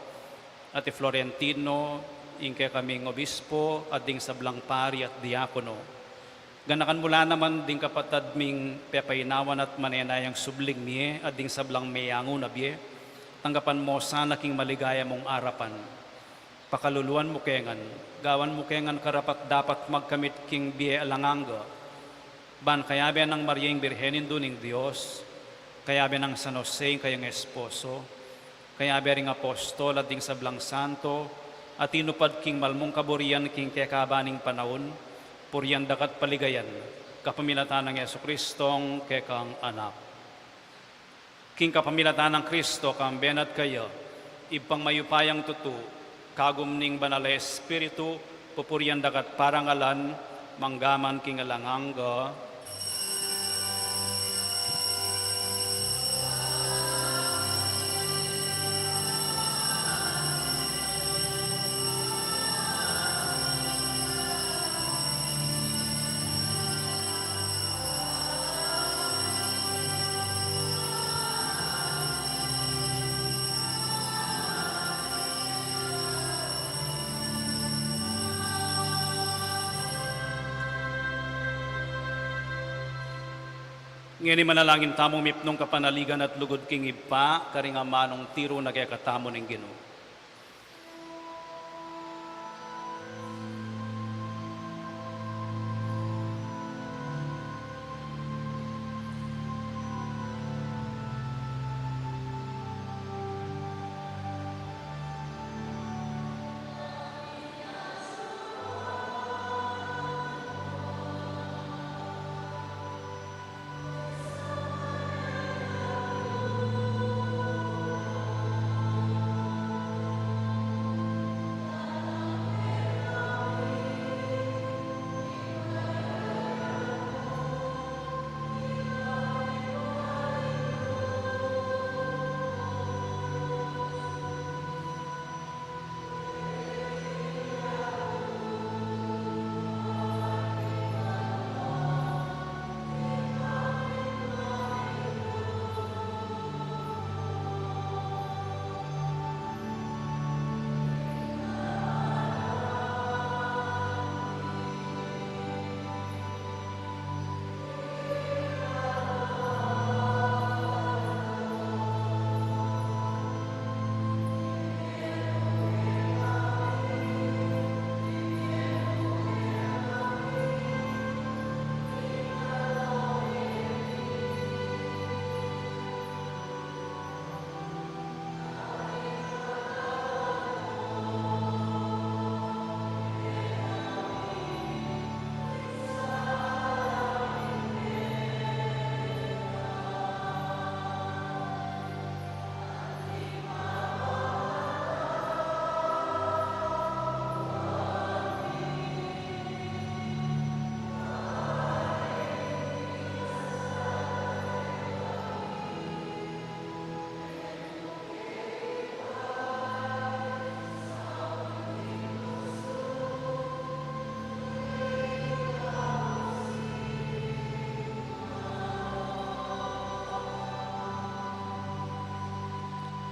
at i Florentino, ing kekaming Obispo, at ding sablang pari at diakono. Ganakan mu la naman ding kapatad ming pepainawan at manenayang subling mie, at ding sablang meyangu na bie, tanggapan mu sana king maligaya mung arapan. Pakaluluan mu ke ngan, gawan mu ke ngan karapat-dapat magkamit king bie alang angga. Ban kayabe nang Maria ing Birhen Indu ning Dios, kayabe nang San Jose ing kayang esposo, kayabe ring apostol at ding sablang santo, a tinupad king malmung kaburian king kekaban ning panaun, purian da ka't paligayan, kapamilatan nang Jesucristong kekang Anak. King kapamilatan nang Kristo, kambe na at kaya, Ibpang mayupayang tutu, kagum ning Banal a Espiritu, pupurian da ka't parangalan, mangga man king alang angga. Ngeni manalangin tamung mipnung kapanaligan at lugud king Ibpa, karing amanung tiru na kekatamu ning Ginu.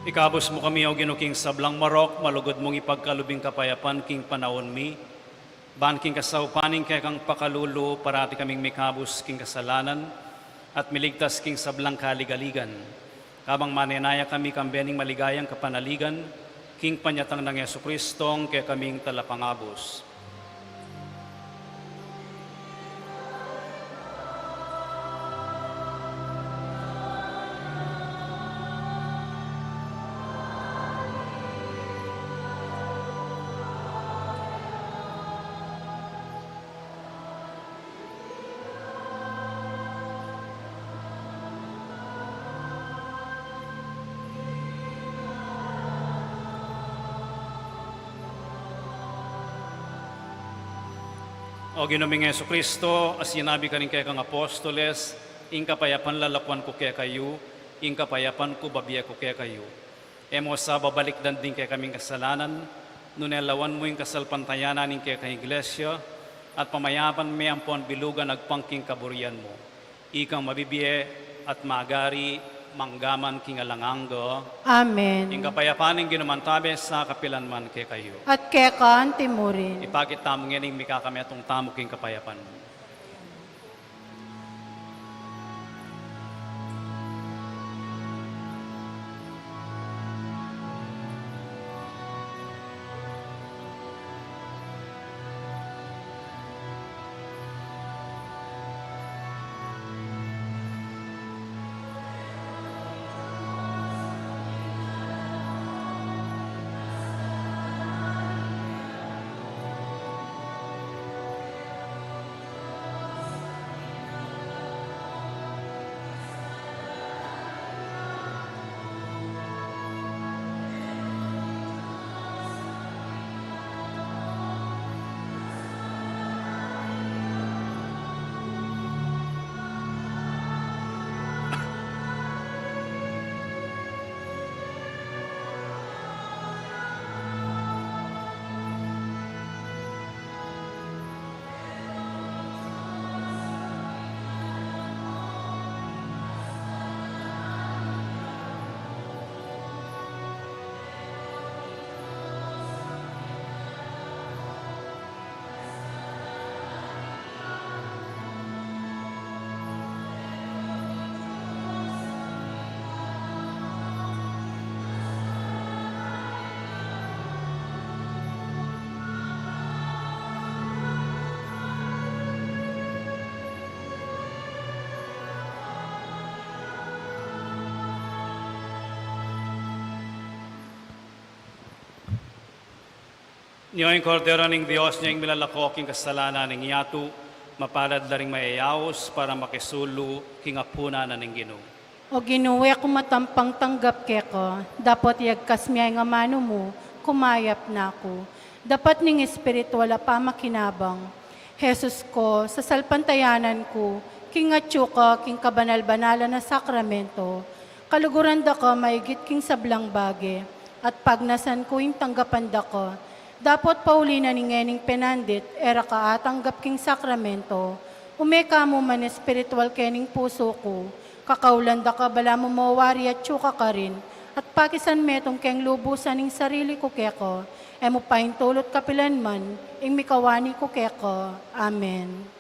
Ikabus mu kami, O Ginu, king sablang marok, malugud mung ipagkalub ing kapayapan king panaun mi, ban king kasaupan ning kekang pakalulu, parati kaming mikabus king kasalanan, at miligtas king sablang kaligaligan. Kabang manenaya kami kambe ning maligayang kapanaligan, king panyatang nang Jesucristong kekaming Talapangabus. O Ginu ming Jesucristo, a sinabi karing kekang apostoles, ing kapayapan lalakuan ku kekayu, ing kapayapan ku babie ku kekayu. E mu sa babalikdan ding kekaming kasalanan, nune lawan mu ing kasalpantayanan ning kekang Iglesia, at pamayapan me ampon bilugan agpang king kaburian mu. Ikang mabibie at magari manggaman king alang angga. Amen. Ing kapayapan ning Ginu mantabe sa kapilan man kekayu. At keka antimurin. Ipakit tamu ngening mikakametung tamu king kapayapan. Nyo ing Kordero ning Dios, nyo ing milalako king kasalanan ning yatu, mapalad la ring mayayaus para makisulu king apunan na ning Ginu. O Ginu, e ku matampang tanggap keka, dapot iyagkas mu ya ing amanu mu, kumayap na ku. Dapat ning espiritual a pamakinabang. Jesus ko, sasalpantayanan ku king atyu ka king kabanal-banalan a sakramento, kaluguran da ka maigit king sablang bage, at pagnasan ku ing tanggapan da ka. Dapot pauli na ning ngening penandit, e ra ka atanggap king sakramento, ume ka mu man espiritual kening pusu ku, kakaulan da ka balamu mawari atyu ka karin, at pakisan metung keng lubusan ing sarili ku keka, e mu paintulut kapilan man ing mikawani ku keka. Amen.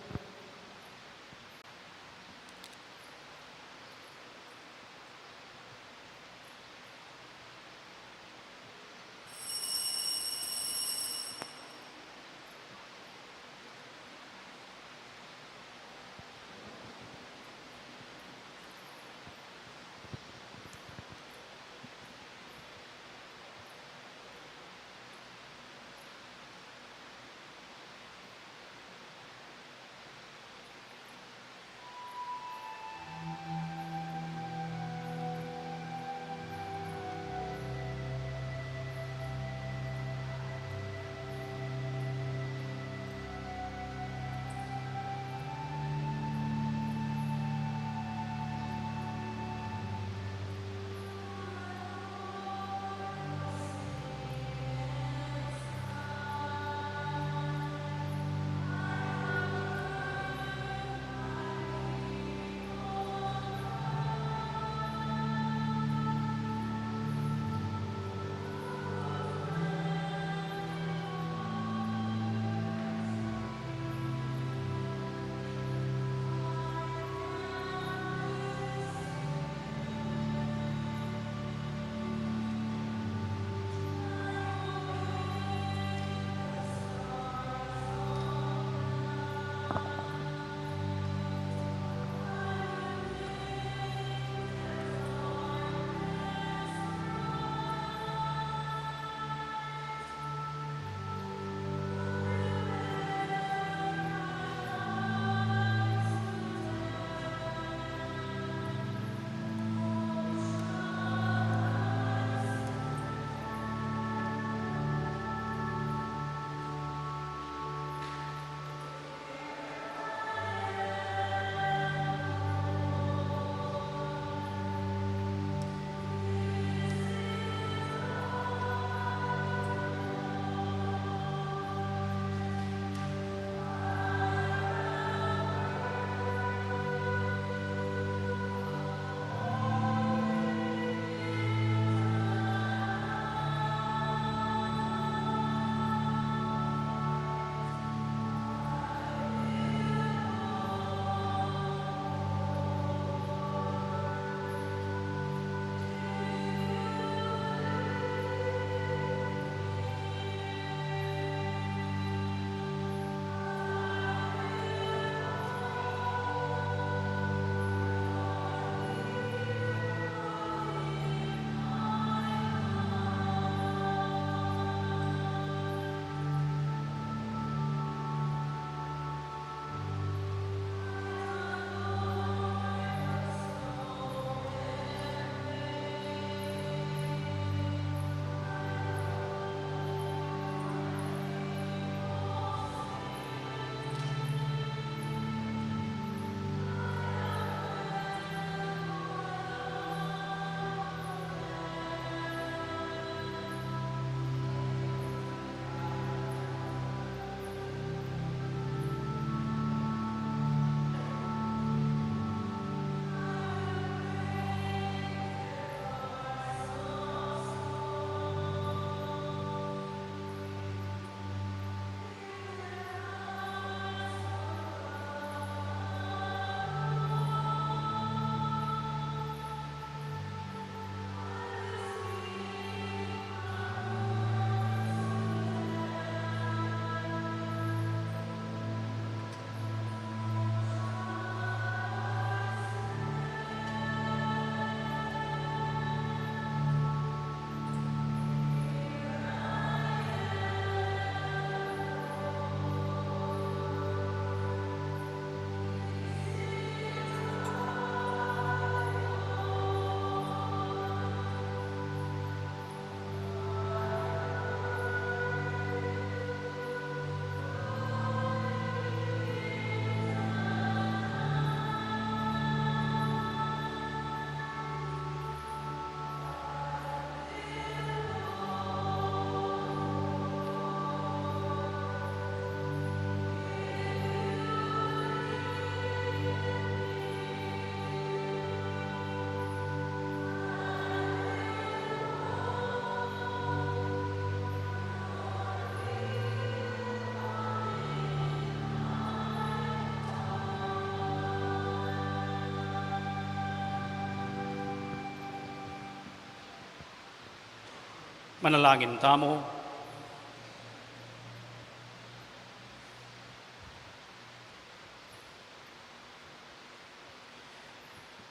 Manalangin tamu.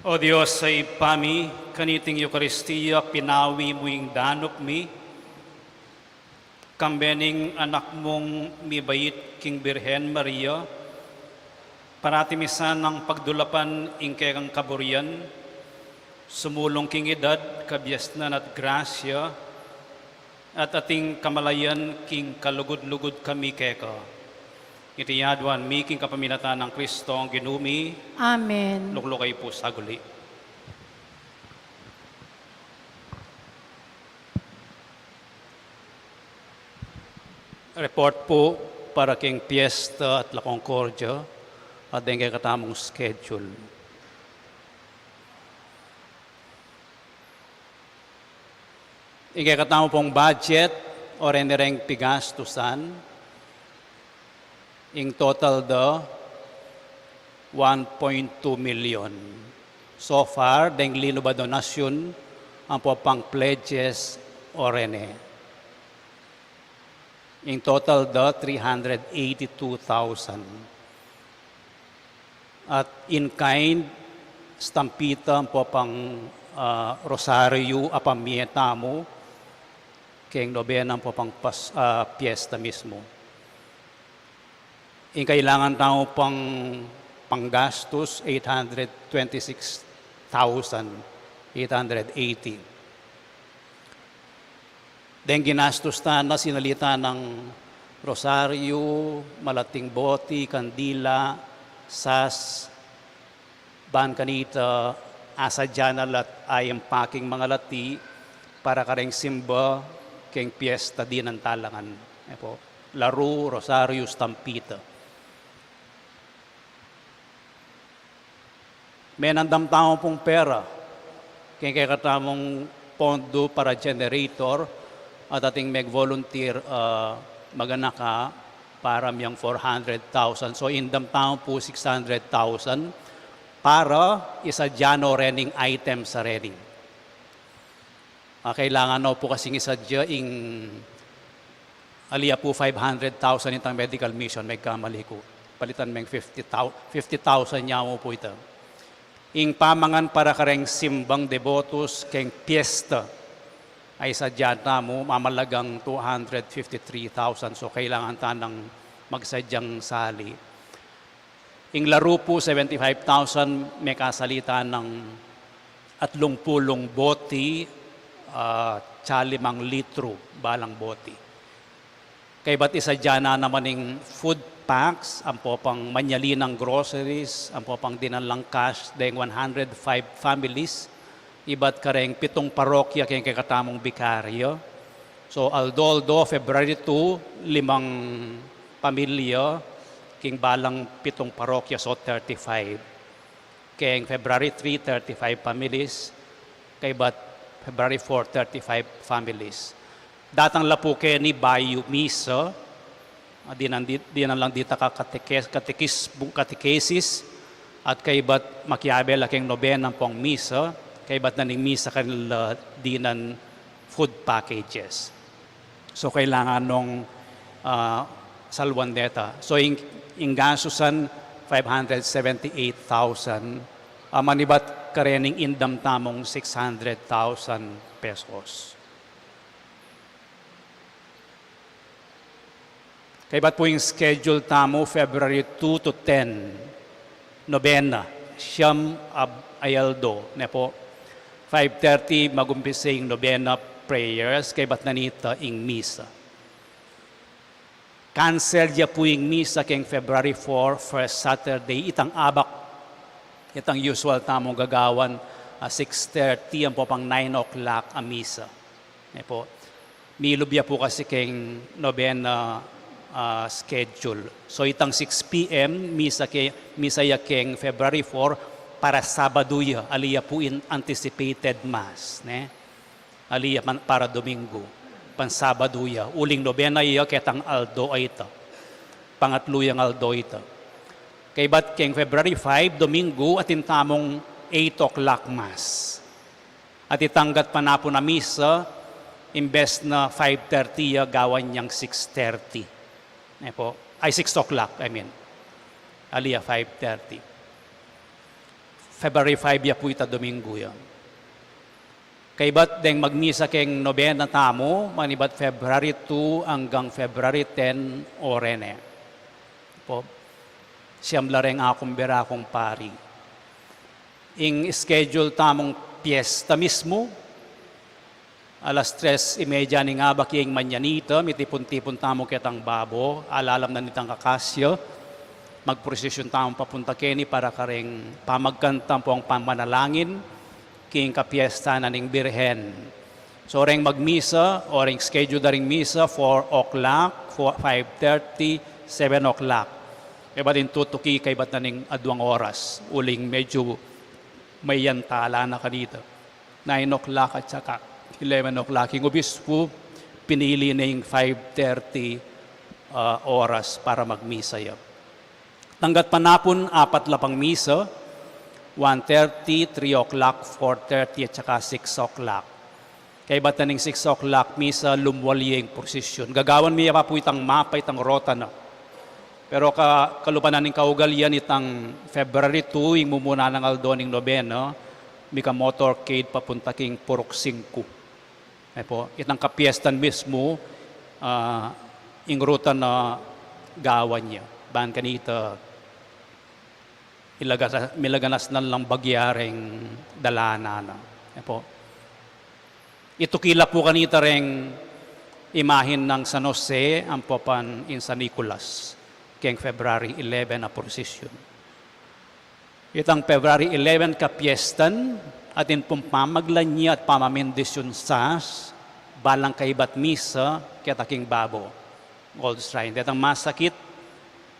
O Dios a Ibpa mi, kaniting Eukaristia pinawi mu ing danup mi, kambe ning Anak mung mibait king Birhen Maria, parati mi sanang pagdulapan ing kekang kaburian, sumulung king edad, kabiasnan at grasya, at ating kamalayan king kalugud-lugud kami keka. Iti aduan mi king kapamilatan nang Kristong Ginu mi. Amen. Lukluk kayu pu saguli. Report pu para king Piesta at La Concordia at deng kekatamung schedule. Ing kekatamu pung budget, o reni reng pigastusan, ing total da one point two million. So far, deng linub a donasyun, ampo pang pledges, o reni. Ing total da three hundred eighty-two thousand. At in kind, stampita ampo pang, ah, rosaryu a pamie tamu, keng nobena ampo pang pas-, ah, piesta mismu. Ing kailangan tamu pang panggastus, eight hundred twenty-six thousand eight hundred eighty. Deng ginastus ta na sinalita nang rosaryu, malating boti, kandila, sas, ban kanita, asadya na la at ayam paking mangalati para kareng simba keng piesta dinan talangan. E pu, laru, rosaryu, stampita. Menandam tamu pung pera keng kekatamung pondu para generator at ating meg-volunteer, ah, maganaka para miyang four hundred thousand. So, indam tamu pu six hundred thousand para isadya no rening item sa rening. Ah, kailangan no pu kasing isadya ing ali ya pu five hundred thousand itang medical mission, megkamali ku. Palitan meng fifty thousand, fifty thousand ya mu pu ita. Ing pamangan para kareng simbang debotus keng piesta a isadya tamu, mamalagang two hundred fifty-three thousand. So, kailangan ta nang magsadyang sali. Ing laru pu, seventy-five thousand, mekasalita nang atlung pulung boti, ah, tsaka limang litru balang boti. Kaybat isadya na naman ing food packs, ampo pang manyalinang groceries, ampo pang dinan lang cash, deng one hundred five families, ibat kareng pitung parokya keng kekatamung bikarya. So, aldo-aldo, February two, limang pamilya, king balang pitung parokya, so thirty-five. Keng February three, thirty-five families. Kaybat February four, thirty-five families. Datang la pu keni bayu misa, ah, dinan di-, dinan lang dita ka katekes-, katekis-, katekesis, at kaybat makiabe la keng nobena ampong misa, kaybat na ning misa kanila dinan food packages. So, kailangan nong, ah, salwan deta. So, ing, ing gastusan, five hundred seventy-eight thousand, ah, manibat karening indam tamung six hundred thousand pesos. Kaybat pu ing schedule tamu, February two to ten, nobena, siyam a aldo, ne pu. Five thirty, magumpisa ing nobena prayers, kaybat na nita ing misa. Cancel ya pu ing misa keng February four, first Saturday, itang abak, itang usual tamung gagawan, ah, six thirty, ampo pang nine o'clock a misa. Ne pu. Milub ya pu kasi keng nobena, ah, schedule. So, itang six P M, misa ke-, misa ya keng February four, para Sabadu ya, ali ya pu ing anticipated mass, ne? Ali ya pan-, para Domingo, pan Sabadu ya. Uling nobena ya ketang aldo a ita. Pangatlu yang aldo ita. Kaybat keng February five, Domingo, atin tamung eight o'clock mass. At itang gatpanapun a misa, Imbes na five thirty ya, gawan yang six thirty. Ne po? Ay, six o'clock, I mean. Ali ya, five thirty. February five ya pu ita Domingo ya. Kaybat deng magmisa keng nobena tamu, manibat February two anggang February ten, o rene. Po, siyam la reng akung bera kung pari. Ing schedule tamung piyesta mismu, alas tres y media ning abak ya ing manyanita, mitipun-tipun tamu ketang babo, alalam na nitang akasya, magprosesyon tamu papunta keni para kareng pamagkanta ampong pamanalangin, king kapiyesta na ning Birhen. So, reng magmisa, o reng schedule da ring misa, four o'clock, four, five thirty, seven o'clock. Kaybat ing tutuki, kaybat na ning aduang oras, uling medyo mayantala na kanita. Nine o'clock at saka eleven o'clock. Ing obispo, pinili na ing five thirty, ah, oras para magmisa ya. Tanggat panapun, apat la pang misa, one thirty, three o'clock, four thirty, at saka six o'clock. Kaybat na ning six o'clock misa, lumwal ya ing prosesyon. Gagawan mi ya pa pu itang mapa, itang rota na. Pero ka, kalupa na ning kaugalian, itang February two, ing mumuna nang aldo ning nobena, mika motorcade papunta king Purok Singko. E po, itang kapiyestan mismu, ah, ing ruta na gawan ya. Ban kanita, ilaga-, milaganas na lang bagya reng dalanan na. E po. Ituki la pu kanita reng imahin nang San Jose, ampo pan ing San Nicolas, keng February eleven a prosesyon. Itang February eleven kapiyestan, atin pung pamaglanya at pamamindisyun sas, balang kaybat misa, keta king babo, Gold Shrine. Detang masakit,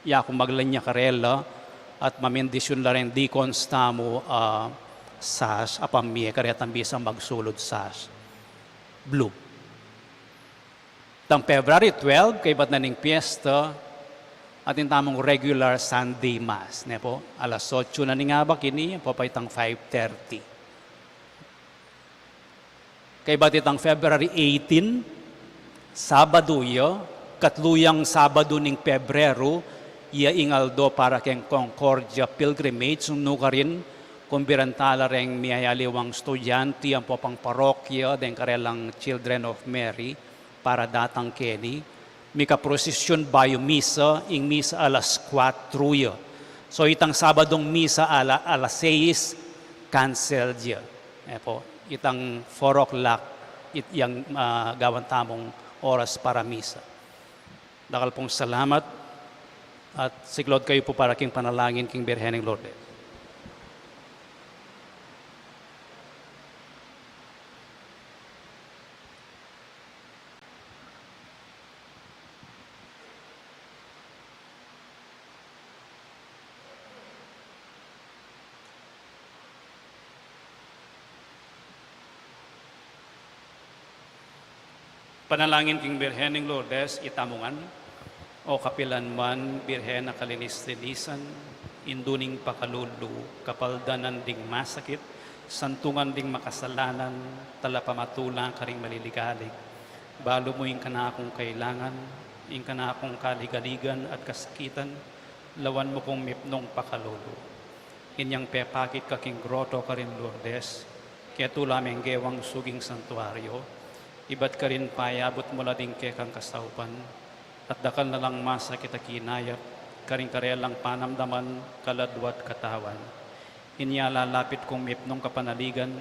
ya kung maglanya karela, at mamindisyun la reng deacons tamu, ah, sas, a pamie karetang bisang magsulud sas. Blue. Tang February twelve, kaybat na ning piyesta, atin tamung regular Sunday Mass, ne po? Alas otso na ning abak ini, ampo pa itang five thirty. Kaybat itang February eighteen, Sabadu ya, katlu yang Sabadu ning Pebrero, ya ing aldo para keng Concordia Pilgrimage, nung nukarin, kumbiran tala reng miyayaliwang estudyante, ampo pang parokya, deng karelang Children of Mary, para datang keni, mika prosesyon bayu misa, ing misa alas kuatro ya. So, itang Sabadung misa ala, alas seis, cancel ya. E po, itang four o'clock, it, yang, ah, gawan tamung oras para misa. Dakal pung salamat, at siklaud kayu pu para king panalangin king Birhen ning Lourdes. Panalangin king Birhen ning Lourdes, itamu ngan. O kapilan man, Birhen a kalinis-linisan, indu ning pakalulu, kapaldanan ding masakit, santungan ding makasalanan, talapamatulang karing maliligalig. Balu mu ing kanakung kailangan, ing kanakung kaligaligan at kasakitan, lawan mu kung mipnung pakalulu. Inyang pepakit ka king groto karin Lourdes, ketula menggewang suging santuario, ibat karin payabut mu la ding kekang kasaupan, at dakal na lang masakit a kinayap, karing karelang panamdaman, kaladua at katawan. Inya lalapit kung mipnung kapanaligan,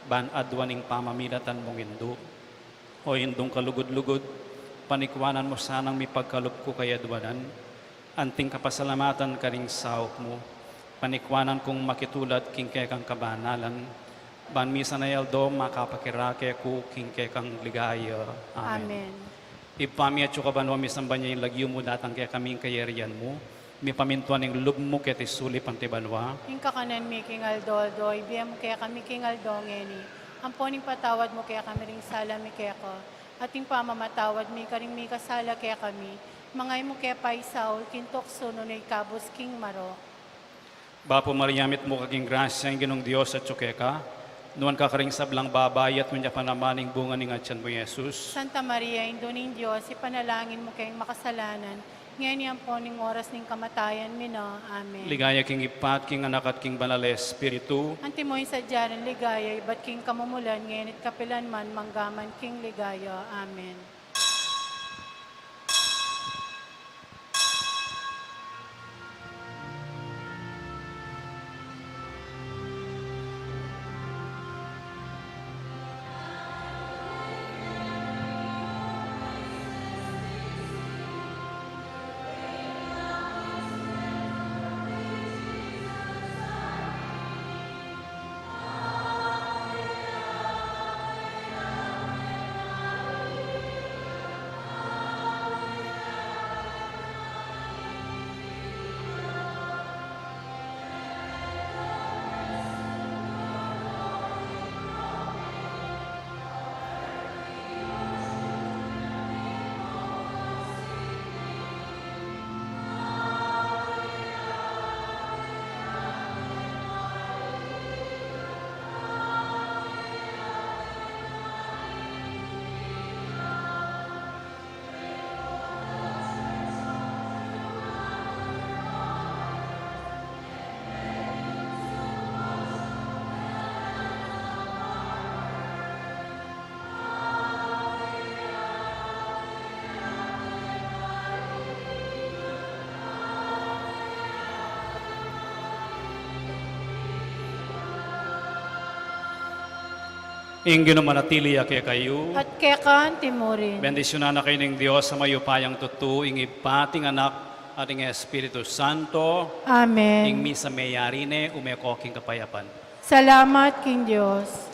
ban aduan ing pamamilatan mung indu. O Indung kalugud-lugud, panikuanan mu sanang mipagkalub ku kayadwanan, anting kapasalamatan karing saup mu, panikuanan kung makitulad king kekang kabanalan, ban misan a aldo makapakirake ku king kekang ligaya. Amen. Amen. Ibpa mi atsu ka banua, misamban ya ing lagyu mu, datang kekami ing kayarian mu, mipamintuan ing lub mu keti sulip anti banua. Ing kakanan mi king aldo-aldo, ibie mu kekami king aldo ngeni. Ampon ipatawad mu kekami ring sala mi keka, anti ing pamamatawad mi karing mikasala kekami. Manga e mu ke paisaul king tuksu, nune ikabus king marok. Bapu Maria, mitmu ka king grasya, ing Ginung Dios atsu keka, Nuan ka karing sablang babai, at nuan ya pa naman ing bunga ning atian mu, Jesus. Santa Maria, Indu ning Dios, ipanalangin mu keng makasalanan, ngeni ampon ning oras ning kamatayan mi na. Amen. Ligaya king Ibpa, at king Anak, at king Banal a Espiritu. Antimo ing sadya nang ligaya ibat king kamumulan, ngeni at kapilan man, mangga man king ligaya. Amen. Ing Ginu manatili ya kekayu. At keka anti murin. Bendisyunan na kayu ning Dios a mayupayang tutu, ing Ibpa, at ing Anak, at ing Espiritu Santo. Amen. Ing misa meyari ne, ume ko king kapayapan. Salamat king Dios.